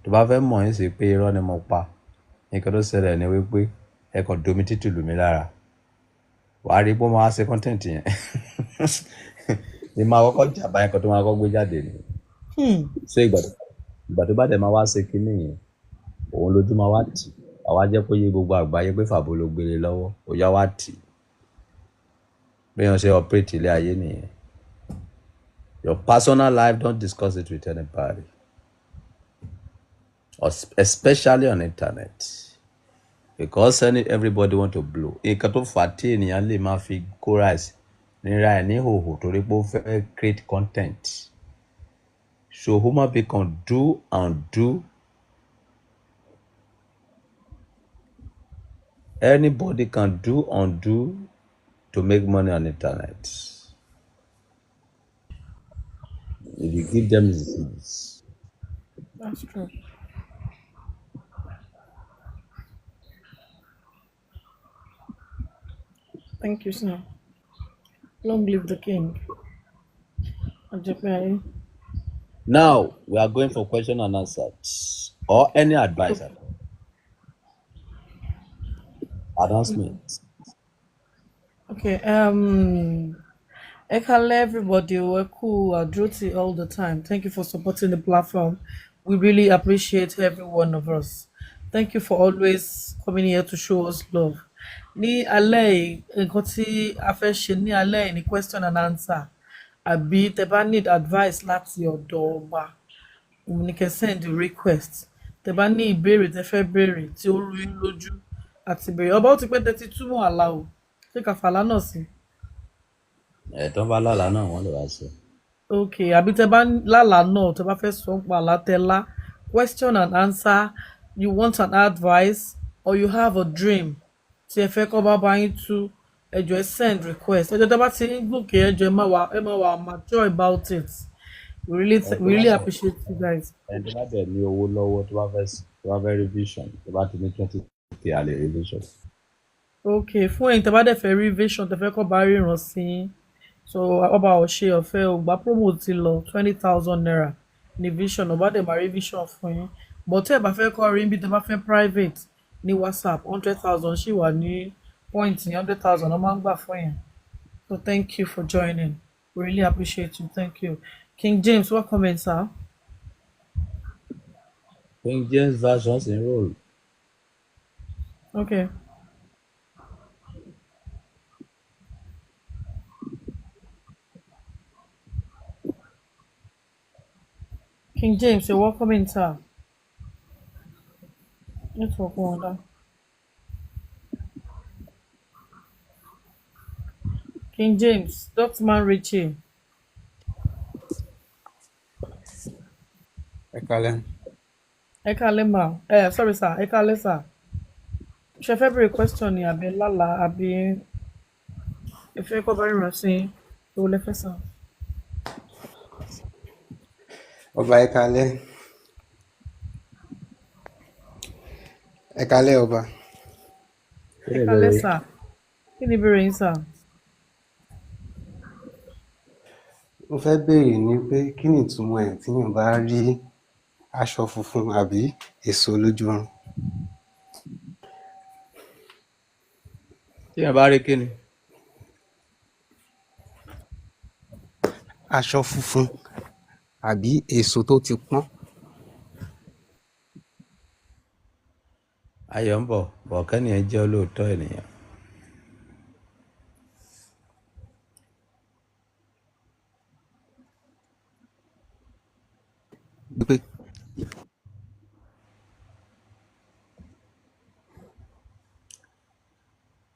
Tó bá fẹ́ mọ̀ ẹ́ sí pé irọ́ ni mo pa, nǹkan tó ṣẹlẹ̀ ni wípé ẹ kàn domi tútù lù mí lára. Wàá rí pé ó máa ṣe content yẹn. Ní máa kọ́kọ́ jà báyìí, nǹkan tó máa kọ́kọ́ gbé jáde ni. So ìgbà tó bá dẹ̀ máa wá ṣe kíní yẹn, òun lójú máa wá tì. Àwa jẹ́ kó yé gbogbo àgbáyé pé fàbó ló gbélé lọ́wọ́, ó yá wá tì. Bí wọ́n ṣe operate ilé ayé nìyẹn. Your personal life, don't discuss it with anybody, especially on internet. Because everybody want to blow. Nǹkan tó fà á tí ènìyàn lè máa fi kó rice nira ẹ̀ ní hòhò torí pé ó fẹ́ create content. So human being can do and do. Anybody can do and do to make money on internet. If you give them the chance. That's true. Thank you, sir. Long live the king. Ajepe. Now we are going for question and answers or any advice at all. Announcement. Okay. Ẹ káalẹ́ everybody. Ẹ kú àdúrótì all the time. Thank you for supporting the platform. We really appreciate every one of us. Thank you for always coming here to show us love. Ní alẹ́ yìí, nǹkan tí a fẹ́ ṣe ní alẹ́ yìí ni question and answer. Àbí tẹ́ bá need advice láti ọ̀dọ̀ wa, òun ni kẹ́ send request. Tẹ́ bá ní ìbéèrè tẹ́ fẹ́ béèrè tí ó rú yín lójú àti béèrè. Ọba, ó ti pé 32 mọ̀ àlá o. Ṣé ká fàlà náà sí? Ẹ̀ tó bá lálàá náà, wọ́n lè wá sọ. Okay, àbí tẹ́ bá lálàá náà, tẹ́ bá fẹ́ sọ nípa àlá tẹ́ lá, question and answer, you want an advice or you have a dream tí ẹ fẹ́ kọ́ bá yín tú, ẹ jọ̀ọ́, ẹ send request. Ẹ jọ̀ọ́, tẹ́ bá ti ń gòkè, ẹ jọ̀ọ́, ẹ má wà mature about it. We really Ẹ tó we bá really dẹ̀ appreciate you guys. Ẹni tó bá dẹ̀ ní owó lọ́wọ́, tó bá fẹ́ rí vision, tó bá ti ní 20K, a lè rí vision. Okay, fún ẹ̀yin tẹ́ bá dẹ̀ fẹ́ rí vision, tẹ́ fẹ́ kọ́ bá ríran sí yín, So ọba ò ṣe ọ̀fẹ́ o, gba promo ti lọ 20,000 naira ní vision, ọba dẹ̀ máa rí vision fún yín. But tẹ́ ẹ bá fẹ́ kọ́ rí níbi tẹ́ bá fẹ́ private ní WhatsApp, 100,000 ṣì wà ní point ní 100,000 wọ́n máa ń gbà fún yẹn. So thank you for joining. We really appreciate you. Thank you. King James, welcome in, sir. King James version sì ń roll. Okay. King James, you're welcome in, sir. Network wọn dá. King James, Dotman Richie. Ẹ káalẹ́. Ẹ káalẹ́ ma. Eh, sorry sir, ẹ káalẹ́ sir. Ṣé fẹ́ béèrè question ni àbí lálàá àbí ẹ fẹ́ kọ́ bá ríran sí i? Èwo lẹ fẹ́ sir? Ọba, ẹ káalẹ́. Ẹ káalẹ́ ọba. Kí Ẹ ni káalẹ́ ìbéèrè yín? sir. Kí ni ìbéèrè yín sir? Mo fẹ́ béèrè ni pé kí ni ìtumọ̀ ẹ̀ tíyàn bá rí aṣọ funfun àbí èso lójú oorun? Téèyàn bá rí kí ni? Aṣọ funfun àbí èso tó ti pọ́n. Ayọ̀ ń bọ̀, bọ̀ kẹ́nìyàn jẹ́ olóòótọ́ ènìyàn. Pé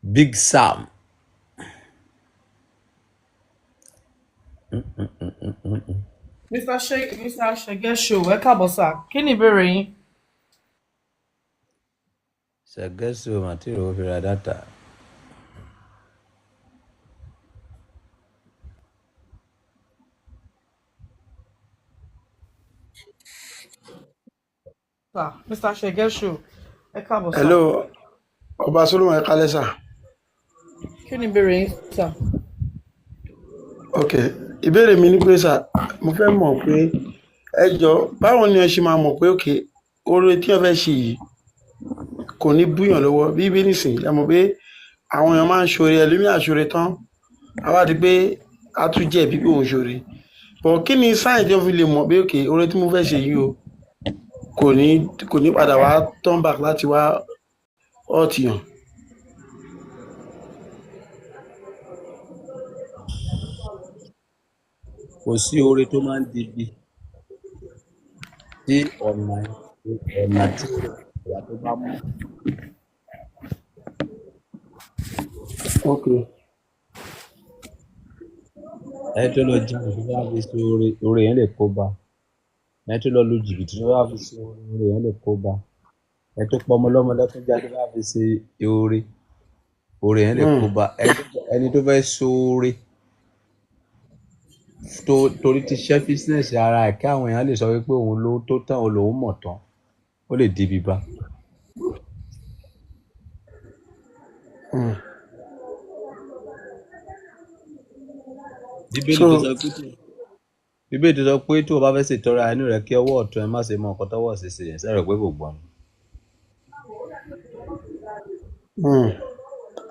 Big Sam. Mr. Mr. Shege Show, ẹ káàbọ̀ sir. Kí ni ìbéèrè yín? Ṣẹ̀gẹ́sì ò mà tí ì rówó fi ra dátà. Sir, Mr. Shege Show, ẹ káàbọ̀ sir. Hello, Ọba Solomon, ẹ kálẹ́ sà. Kí ni ìbéèrè yín sir? Ok, ìbéèrè mi ni pé sà, mo fẹ́ mọ̀ pé ẹ jọ báwo ni ẹ ṣe máa mọ̀ pé òkè oore tí wọ́n fẹ́ ṣe yìí kò ní búyàn lọ́wọ́ bí bí nísìn ẹ mọ̀ pé àwọn èèyàn máa ń ṣoore ẹlòmíì àṣoore tán àwa di pé a tún jẹ̀bi pé òun ṣoore. But kí ni sáyẹn tí wọ́n fi lè mọ̀ pé òkè oore tí mo fẹ́ ṣe yìí o kò ní padà wá turn back láti wá ọ̀tì yàn. Kò sí oore tó máa ń dibi tí ọ̀nà ọ̀nà tí ìwà tó bá mú. Ok. Ẹni tó lọ jalè tó bá fi ṣe oore, oore yẹn lè kó bá. Ẹni tó lọ lu jìbìtì tó bá fi ṣe oore, oore yẹn lè kó bá. Ẹni tó pọmọ lọ́mọ lẹ́kún jáde tó bá fi ṣe oore, oore yẹn lè kó bá. Ẹni tó fẹ́ ṣe oore tó torí ti selfishness ara ẹ̀ kí àwọn èèyàn lè sọ wípé òun ló tó tán òun lòún mọ̀ tán, ó lè di bíbá. Bíbélì So tó sọ pé Bíbélì tó sọ pé tó o bá fẹ́ ṣètọrẹ àánú rẹ kí ọwọ́ ọ̀tún ẹ má ṣe mọ nǹkan tọ́wọ́ òsì ṣe yẹn sẹ́rọ̀ pé kò gbọ́n.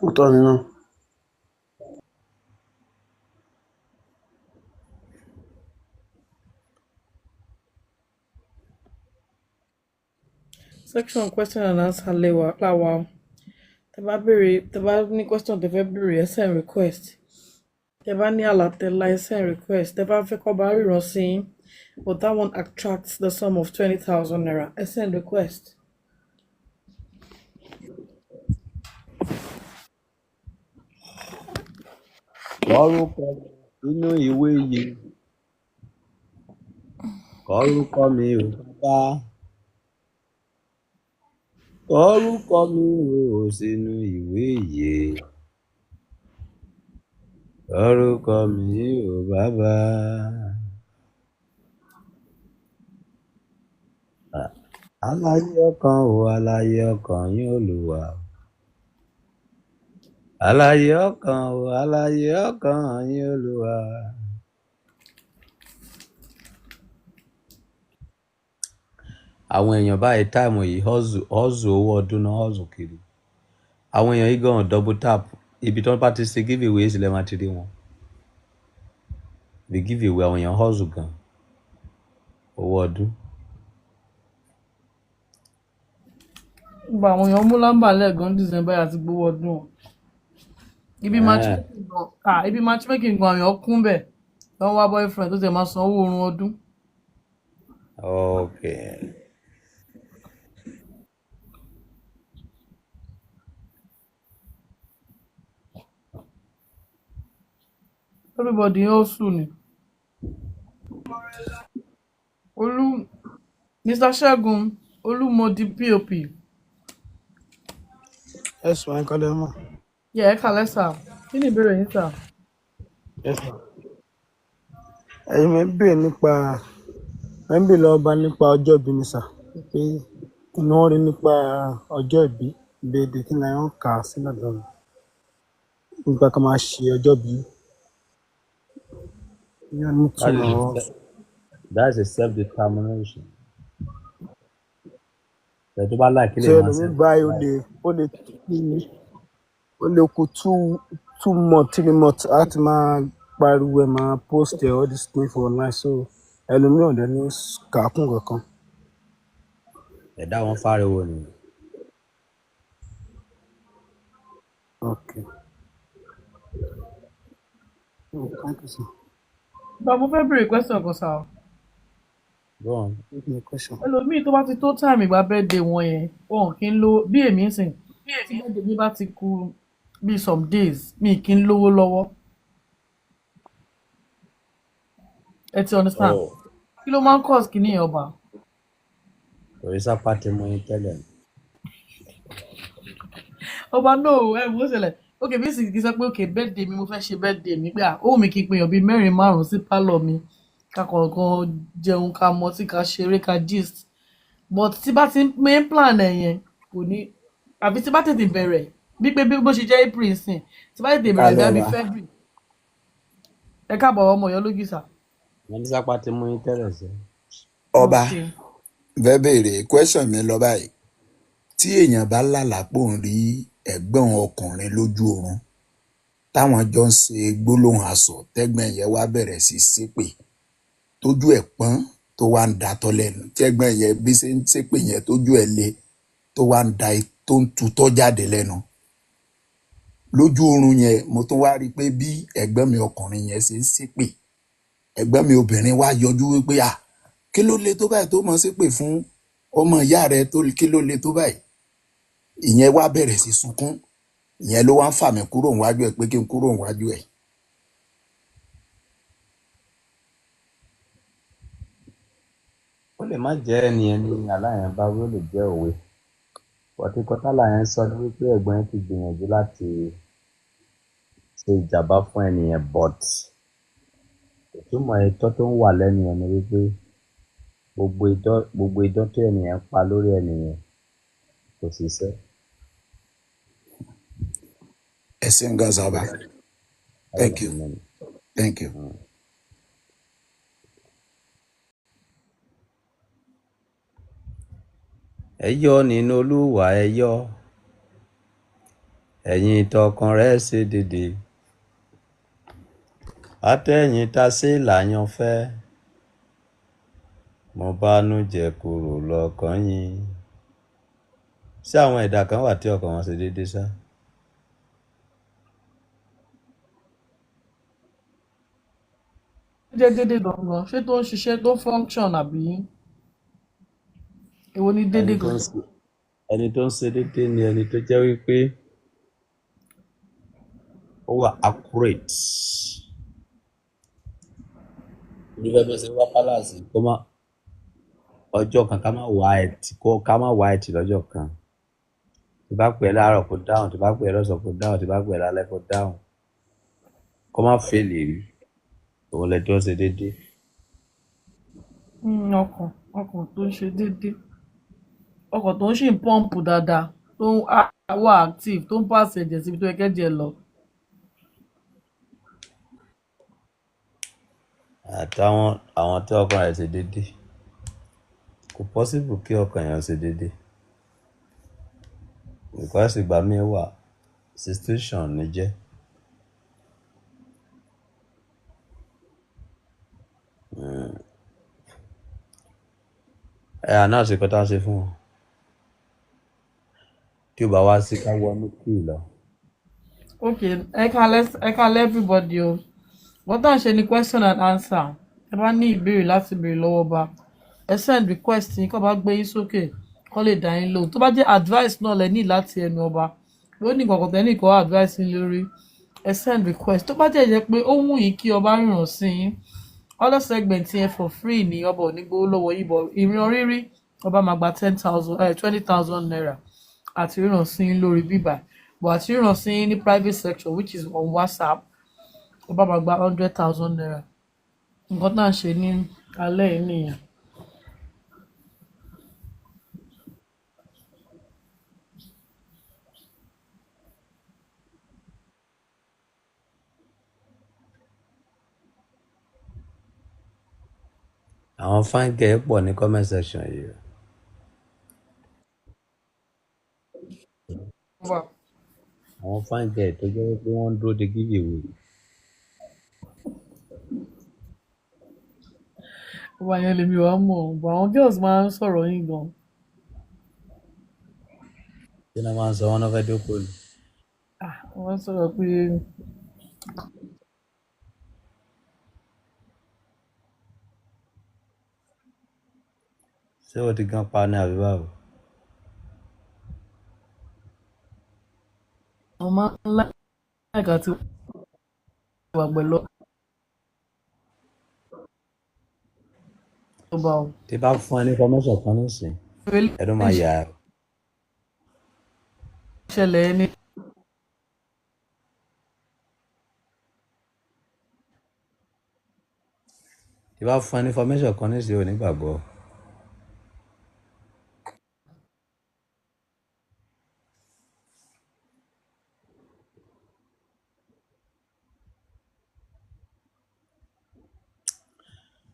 Òótọ́ ni náà. Section question and answer lẹ́wà láwa. Tẹ́ bá béèrè, tẹ́ bá ní question tẹ́ fẹ́ béèrè, ẹ send request. Tẹ́ bá ní àlàtẹ́lá, ẹ send request. Tẹ́ bá fẹ́ kọ́ bá ríran sí yín, but that one attracts the sum of 20,000 naira. Ẹ send request. Kọrúkọ mi sínú ìwé yìí, kọrúkọ mi ò bàbá, kọrúkọ mi ò sínú ìwé yìí, kọrúkọ mi ò bàbá. Aláyé ọkàn ò aláyé ọkàn yín Olúwa. Àlàyé ọkàn o, àlàyé ọkàn yín Olúwa. Àwọn èèyàn báyìí time yìí hustle hustle owó ọdún náà hustle kiri. Àwọn èèyàn yìí gan double tap, ibi tí wọ́n bá ti ṣe give away sílẹ̀ máa ti rí wọn. Ibi give away àwọn èèyàn hustle gan owó ọdún. Gba àwọn èèyàn mú lámbà lẹ́ẹ̀gan December àti gbowó ọdún o. Ibi matchmaking gan, ah, ibi matchmaking gan àwọn èèyàn kún bẹ̀. Wọ́n wá boyfriend tó tẹ̀ máa san owó oorun ọdún. Okay. Everybody hustle ni. Olú Mr. Ṣẹ́gun Olúmọdí POP. Yes, ma, nǹkan lè mọ̀. Yeah, ẹ kàlẹ́ sà. Kí ni ìbéèrè yín sà? Yes, ma. Ẹ̀yin mi ń béèrè nípa, mi ń béèrè lọ́wọ́ bá nípa ọjọ́ ìbí ni sà. Pé kí ni wọ́n rí nípa ọjọ́ ìbí, ìbéèrè kí ni wọ́n kà á sí lọ́dọ̀ mi. Nípa ká máa ṣe ọjọ́ ìbí. Yóò ní That ìtumọ̀ is wọn. That's a self determination. Ẹ tó bá láì kí Tí lè máa ẹlòmíì ṣe. báyìí ó lè kú 2 months, 3 months láti máa pariwo ẹ̀, máa post ẹ̀ all this thing for online, so ẹlòmíì ò dẹ̀ ní kà á kún kankan. Ẹ̀dá wọn fáriwo nìyẹn. Okay. Oh, thank you, sir. Gba mo fẹ́ béèrè question kan sà o. Go on. Give me a question. Ẹlòmíì tó bá ti tó time ìgbà birthday wọn yẹn, wọn kì í lówó bí èmi ń sìn. Tí birthday mi bá ti kù bí some days, mi kì í lówó lọ́wọ́. Ẹ ti understand? Oh. Kí ló máa ń cause kíní yẹn, ọba? Torí sápá ti mú yín tẹ́lẹ̀. Ọba no, ẹ wò ó ṣẹlẹ̀. Ok, bí sì kì í sọ pé ok birthday mi, mo fẹ́ ṣe birthday mi pé à ó wù mí kí n pèèyàn bíi mẹ́rin márùn-ún sí pálọ̀ mi, ká kọ̀ọ̀kan jẹun, ká mọtí, ká ṣeré, ká gist. But tí bá ti ń pín plan ẹ̀ yẹn kò ní, àbí tí bá tètè bẹ̀rẹ̀ bí pé bí bó ṣe jẹ́ April sìn, tí bá tètè bẹ̀rẹ̀ bí Kálẹ̀ àbí wa. February. Ẹ káàbọ̀ ọmọ Ọ̀yọ́ lójú sà. Wọ́n ní sápá ti mú yín tẹ́lẹ̀ sí. Ọba Okay. fẹ́ béèrè question mi lọ báyìí. Tí èèyàn bá lálàá pò ń rí ẹ̀gbọ́n ọkùnrin lójú oorun táwọn jọ ń ṣe gbólóhùn asọ̀, tẹ́gbọ́n yẹn wá bẹ̀rẹ̀ sí ṣépè tójú ẹ̀ pọ́n tó wá ń datọ́ lẹ́nu, tẹ́gbọ́n yẹn bí ṣe ń ṣépè yẹn tójú ẹ̀ le tó wá ń da tó ń tutọ́ jáde lẹ́nu lójú oorun yẹn, mo tún wá rí i pé bí ẹ̀gbọ́n mi ọkùnrin yẹn ṣe ń ṣépè, ẹ̀gbọ́n mi obìnrin wá yọjú wípé à kí ló le tó báyìí tó mọ̀ ṣépè fún ọmọ ìyá rẹ, tó kí ló le tó báyìí? Ìyẹn wá bẹ̀rẹ̀ sí sunkún. Ìyẹn ló wá ń fà mí kúrò níwájú ẹ̀ pé kí n kúrò níwájú ẹ̀. Ó lè má jẹ́ ẹni ẹni aláyẹn bá wí, ó lè jẹ́ òwe. Bọ̀tí kọ́tálà yẹn sọ ni wípé ẹ̀gbọ́n yẹn ti gbìyànjú láti ṣe ìjàmbá fún ẹni yẹn, but ìtumọ̀ ìtọ́ tó ń wà lẹ́nu yẹn ni wípé gbogbo idán tó ẹni yẹn pa lórí ẹni yẹn kò ṣiṣẹ́. Ẹ ṣeun gan sábà. Thank you, thank you. Ẹ yọ̀ nínú Olúwa, ẹ yọ̀, ẹ̀yin tọkàn rẹ̀ ṣe dédé, àtẹ̀yìn tá a ṣe láyànfẹ́, mo bánújẹ́ kúrò lọ́kàn yín. Ṣé àwọn ẹ̀dá kan wà tí ọkàn wọn ṣe déédéé ṣá? Ó jẹ́ déédéé gangan, ṣé tó ń ṣiṣẹ́, tó ń function, àbí èwo ni Ẹni déédéé tó ń gangan? ṣe ẹni tó ń ṣe déédéé ni ẹni tó jẹ́ wípé ó wà accurate. Olùfẹ́ bó ṣe wá palace kó má ọjọ́ kan ká má wá ẹtì, kó ká má wá ẹtì lọ́jọ́ kan. Tí bá pè é láàárọ̀ kó dáhùn, tí bá pè é lọ́sàn-án kó dáhùn, tí bá pè é lálẹ́ kó dáhùn. Kó má fèlè rí. Òun lẹ tó ń ṣe déédéé. Ọkàn tó ń ṣe déédéé, ọkàn tó ń ṣì ń pọ́ǹpù dáadáa, tó ń wà active, tó ń pass ẹ̀jẹ̀ síbi tó yẹ kẹ́jẹ̀ lọ. Àtàwọn àwọn tí ọkàn rẹ̀ ṣe déédéé, kò possible kí ọkàn èèyàn ṣe déédéé, because ìgbà míì wà, situation ní jẹ́. Ẹ àná ṣe kọ́tà ṣe fún wọn tí ó bá wá sí ká wọnú kí lọ. Okay, ẹ kálẹ́ everybody o. Wọ́n tàn ṣe ni question and answer. Ẹ bá ní ìbéèrè láti béèrè lọ́wọ́ ọba, ẹ send request yín, kó bá gbé yín sókè, kó lè dá yín lóhùn. Tó bá jẹ́ advice náà lẹ ní láti ẹnu ọba, ló ní nǹkan kan tẹ́ ní kó advice yín lórí, ẹ send request. Tó bá jẹ́ jẹ́ pé ó wù yín kí ọba ríran sí yín, other segment yẹn for free ni, ọba ò ní gbowó lọ́wọ́ yín, but ìran rírí ọba máa gba 10,000, ₦20,000 àti ríran sí yín lórí bíbà, but àti ríran sí yín ní private section, which is on WhatsApp, ọba máa gba ₦100,000. Nǹkan tá à ń ṣe ní alẹ́ yìí nìyẹn. Àwọn fine girl pọ̀ ní comment section yìí o. Ọba Àwọn fine girl tó jẹ́ pé wọ́n ń dúró de give away. Ọba yẹn lèmi wàá mọ̀, but àwọn girls máa ń sọ̀rọ̀ yín gan. Kí ni wọ́n máa ń sọ? Wọn náà fẹ́ dóko ni. Ah, wọ́n sọ̀rọ̀ pé Ṣé o ti gan pa ni àbí báwo? Wọ́n máa ń láìka àti wà pẹ̀lú ọba o. Tí bá fún ẹ ní information kan nísìn, ẹnu máa yà ẹ́. Ṣẹlẹ̀ ẹni Tí bá fún ẹ ní information kan nísìn, ò ní gbàgbọ́.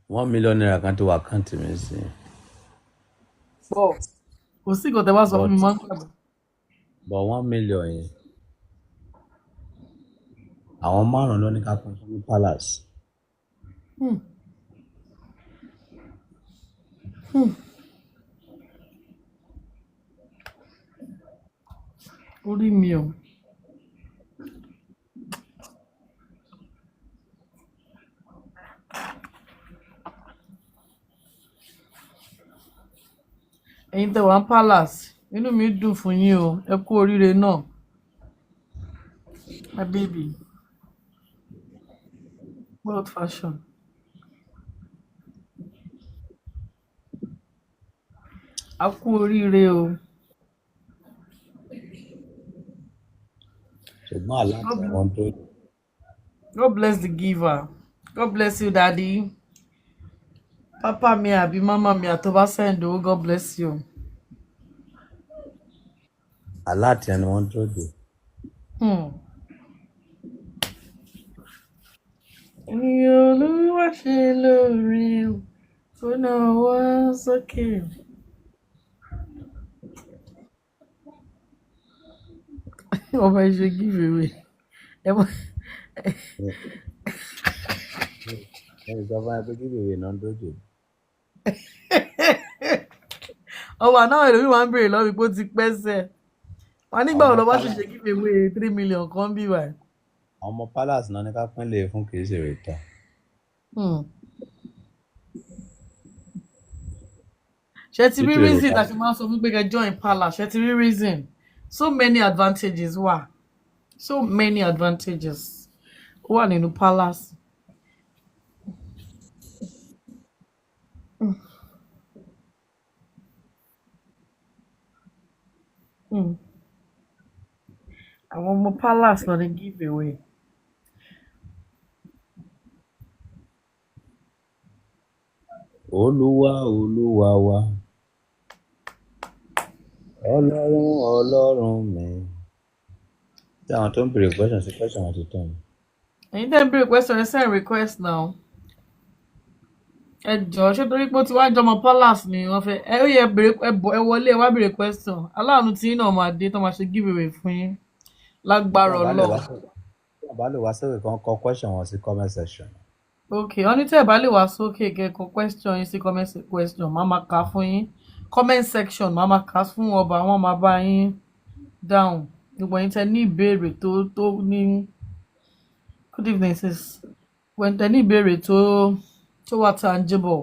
₦1 million kan tó wà àkáǹtì mi sí. Pọ̀ kò sí nǹkan tẹ́ bá sọ fún But mi, máa ń gbàgbọ́. but 1 million yẹn, àwọn márùn-ún ló ní ká pín fún ní palace. Orí mi o. Ẹ̀yin tẹ́ wà ń palace, inú mi dùn fún yín o, ẹ kú oríire náà. My baby, world fashion, a kú oríire o. Ṣùgbọ́n aláàtì God àwọn tó God bless the giver. God bless you, daddy. Papa mi àbí mama mi àtọ́bá send owó, God bless you. Alert ẹni wọ́n tó dé. Ní Olúwa ṣe lóore o, tó náà wá sókè. Ọba ẹ ṣe give away. Ẹ mọ Ẹ sọ fún ẹ pé give away náà tó dé. Ọba náà ẹlòmíì máa ń béèrè lọ́wọ́ mi pé ó ti pẹ́ sẹ́. Wọ́n nígbà wo Àwọn lọ bá palace ṣẹ̀ṣẹ̀ give away 3 million kan bí wà. Àwọn ọmọ palace náà ní ká pín lè fún, kì í ṣe rèéta. Ṣé ti rí Títí reason èrò tá a ṣe máa ń sọ fún pé kẹ́ join palace? Ṣé ti rí reason? So many advantages wà. So many advantages ó wà nínú palace. Àwọn ọmọ palace lọ ní give away. Olúwa, Olúwa wa. Ọlọ́run Ọlọ́run mi. Tí àwọn tó ń béèrè question sí question wọn ti tán ni. Ẹ̀yin tẹ́ ń béèrè question, ẹ send request now. Ẹ jọ̀ọ́, ṣé torí pé ó ti wá jọmọ palace ni wọ́n fẹ́? Ẹ ó yẹ béèrè, ẹ bọ̀, ẹ wọlé, ẹ wá béèrè question. Aláàánú tí yín náà máa dé tó máa ṣe give away fún yín. Tí Lágbára wọ́n bá lè wá Ọlọ́run. sókè, tí wọ́n bá lè wá sókè kan kọ question wọn sí comment section. Okay, wọ́n ní tẹ́ ẹ bá lè wá sókè kẹ́kọ̀ọ́ question yín sí comment question, máa ma kà á fún yín. Comment section máa ma kà á fún ọba, wọ́n máa bá yín dáhùn. Gbogbo ẹ̀yin tẹ́ ní ìbéèrè tó ní good evening sis. Gbogbo ẹ̀yin tẹ́ ní ìbéèrè tó wà tangible.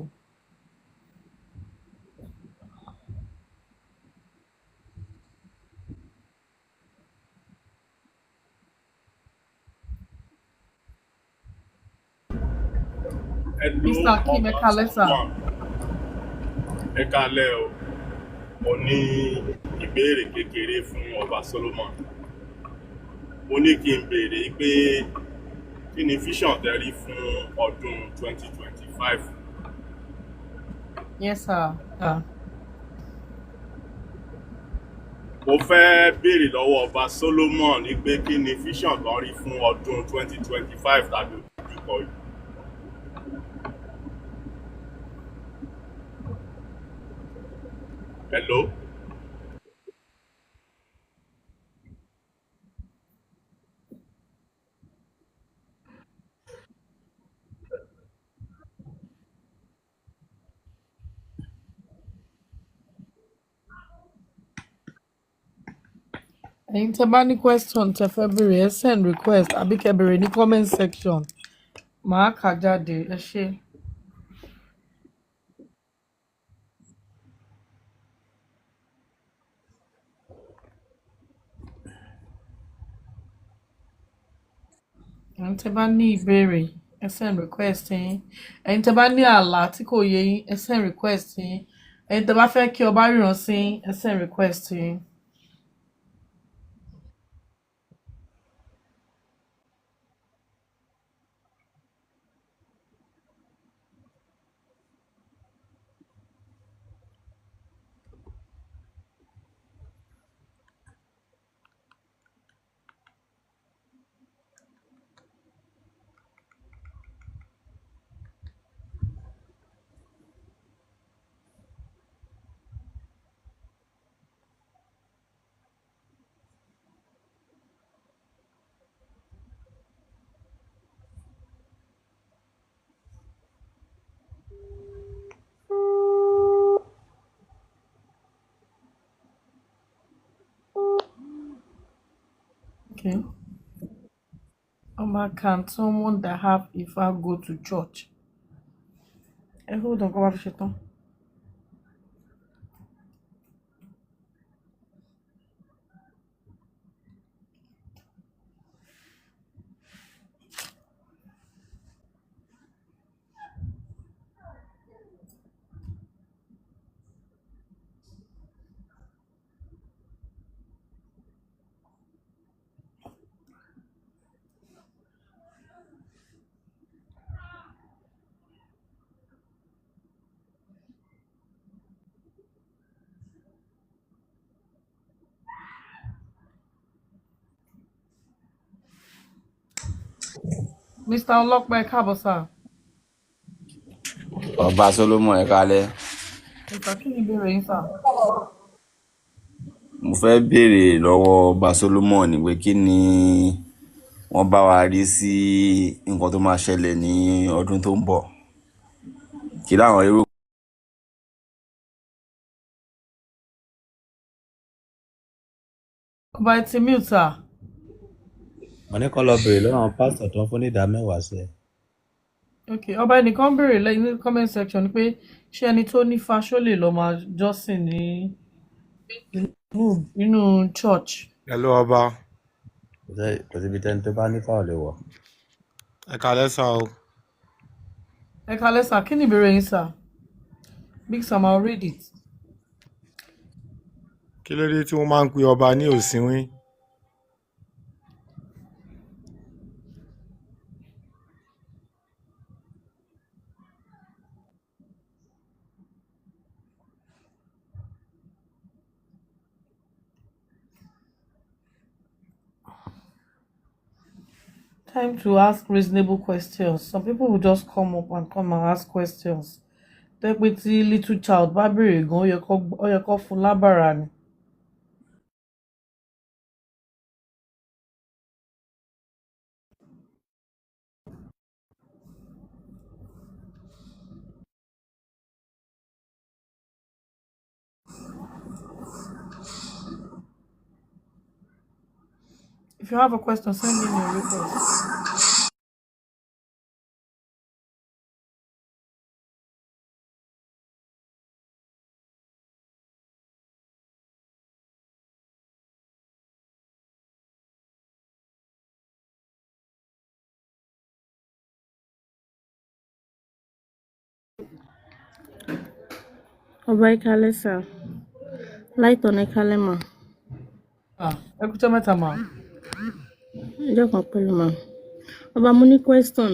Hello, Mr. Akeem, ẹ Ọba káalẹ́ sà. Solomon. Ẹ káalẹ́ o. Mo ní ìbéèrè kékeré fún Ọba Solomon. Mo ní kí n béèrè pé kí ni vision tẹ́ rí fún ọdún 2025? Yes sir. Ah. Mo fẹ́ béèrè lọ́wọ́ Ọba Solomon ní pé kí ni vision tán rí fún ọdún 2025 tàbí ojúkọ yìí. Hello? Ẹ̀yin tẹ́ bá ní question tẹ́ fẹ́ béèrè, ẹ send request àbí kẹ́ béèrè ní comment section. Màá kà á jáde, ẹ ṣé. Ẹ̀yin tẹ́ bá ní ìbéèrè, ẹ send request yín. Ẹ̀yin tẹ́ bá ní àlá tí kò yé yín, ẹ send request yín. Ẹ̀yin tẹ́ bá fẹ́ kí ọba ríran sí yín, ẹ send request yín. Okay. Ọba, can someone that have Ifa go to church? Ẹ hold on, kọ́ bá fi ṣe tán. Mr. Ọlọ́pẹ́, ẹ káàbọ̀ sà. Ọba Solomon, ẹ káalẹ́. Mr. Kí ni ìbéèrè yín sà? Mo fẹ́ béèrè lọ́wọ́ Ọba Solomon ni pé kí ni wọ́n bá wa rí sí nǹkan tó máa ṣẹlẹ̀ ní ọdún tó ń bọ̀, kí láwọn èrò. Ọba, ẹ ti mute sà. Mo ní kó lọ béèrè lọ́wọ́ àwọn pásítọ̀ tó ń fún ní ìdá mẹ́wàá sí ẹ. Okay, ọba, ẹnìkan béèrè lẹ́yìn ní comment section pé ṣé ẹni tó ní Ifá ṣó lè lọ máa jọ́sìn ní inú church? Hello ọba, Kò síbi tẹ́ni tó bá ní fáwọn lè wọ̀. ẹ káalẹ́ sà o. Ẹ káalẹ́ sà, kí ni ìbéèrè yín sà? Big Sam, I'll read it. Kí ló dé tí wọ́n máa ń pe ọba ní òsínwín? Time to ask reasonable questions. Some people will just come up and come and ask questions. Tó jẹ́ pé tí little child bá béèrè gan, ó yẹ kó fún lábàrá ni. If you have a question, send me your request. Ọba, ẹ káalẹ́ sà. Láìtọ̀nà, ẹ káalẹ́ mà. Ah, ẹ kújọ́ mẹ́ta mà. Ọjọ́ kan pẹ̀lú mà. Ọba, mo ní question.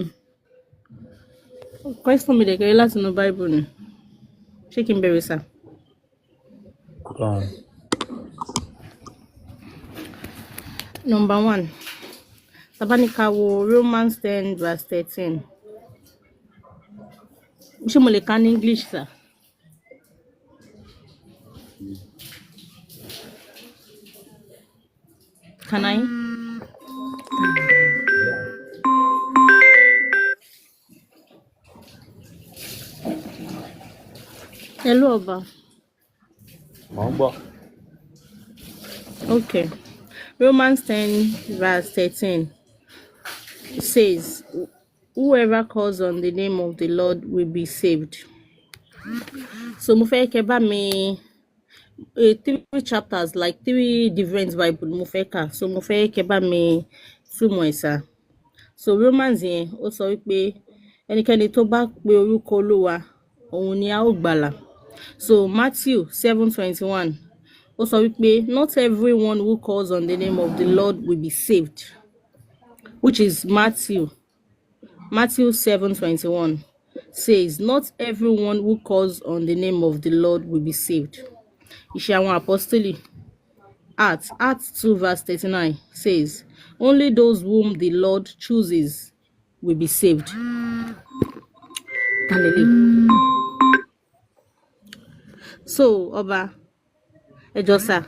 Question mi dẹ̀ kéré, láti inú Bible ni. Ṣé kí n bẹ̀rẹ̀ sà? Go on. Number one, tá bá ní ká wo Romans 10 verse 13. Ṣé mo lè kà ní English, sà? Can I? Yeah. Hello, Ọba. Mò ń gbọ́. Okay. Romans 10 verse 13 says, "Whoever calls on the name of the Lord will be saved." So mo fẹ́ kẹ́ bá mi three chapters, like three different Bible mo fẹ́ kà. So mo fẹ́ kẹ́ bá mi túmọ̀ ẹ̀ sà. So Romans yẹn, ó sọ wípé ẹnikẹ́ni tó bá pe orúkọ Olúwa, òun ni a ó gbàlà. So Matthew 7:21, ó sọ wípé not everyone who calls on the name of the Lord will be saved, which is Matthew. Matthew 7:21 says, "Not everyone who calls on the name of the Lord will be saved." Ìṣe àwọn Apọ́sítélì, Acts 2 verse 39 says, "Only those whom the Lord chooses will be saved." Hallelujah. So, Ọba, ẹ jọ̀ọ́ sà,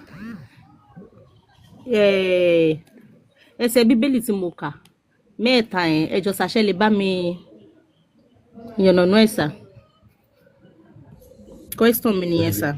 ẹsẹ̀ Bíbélì tí mo kà mẹ́ẹ̀ta yẹn, ẹ jọ̀ọ́ sà, ṣé lè bá mi yànnàná ẹ̀ sà? Question mi nìyẹn sà.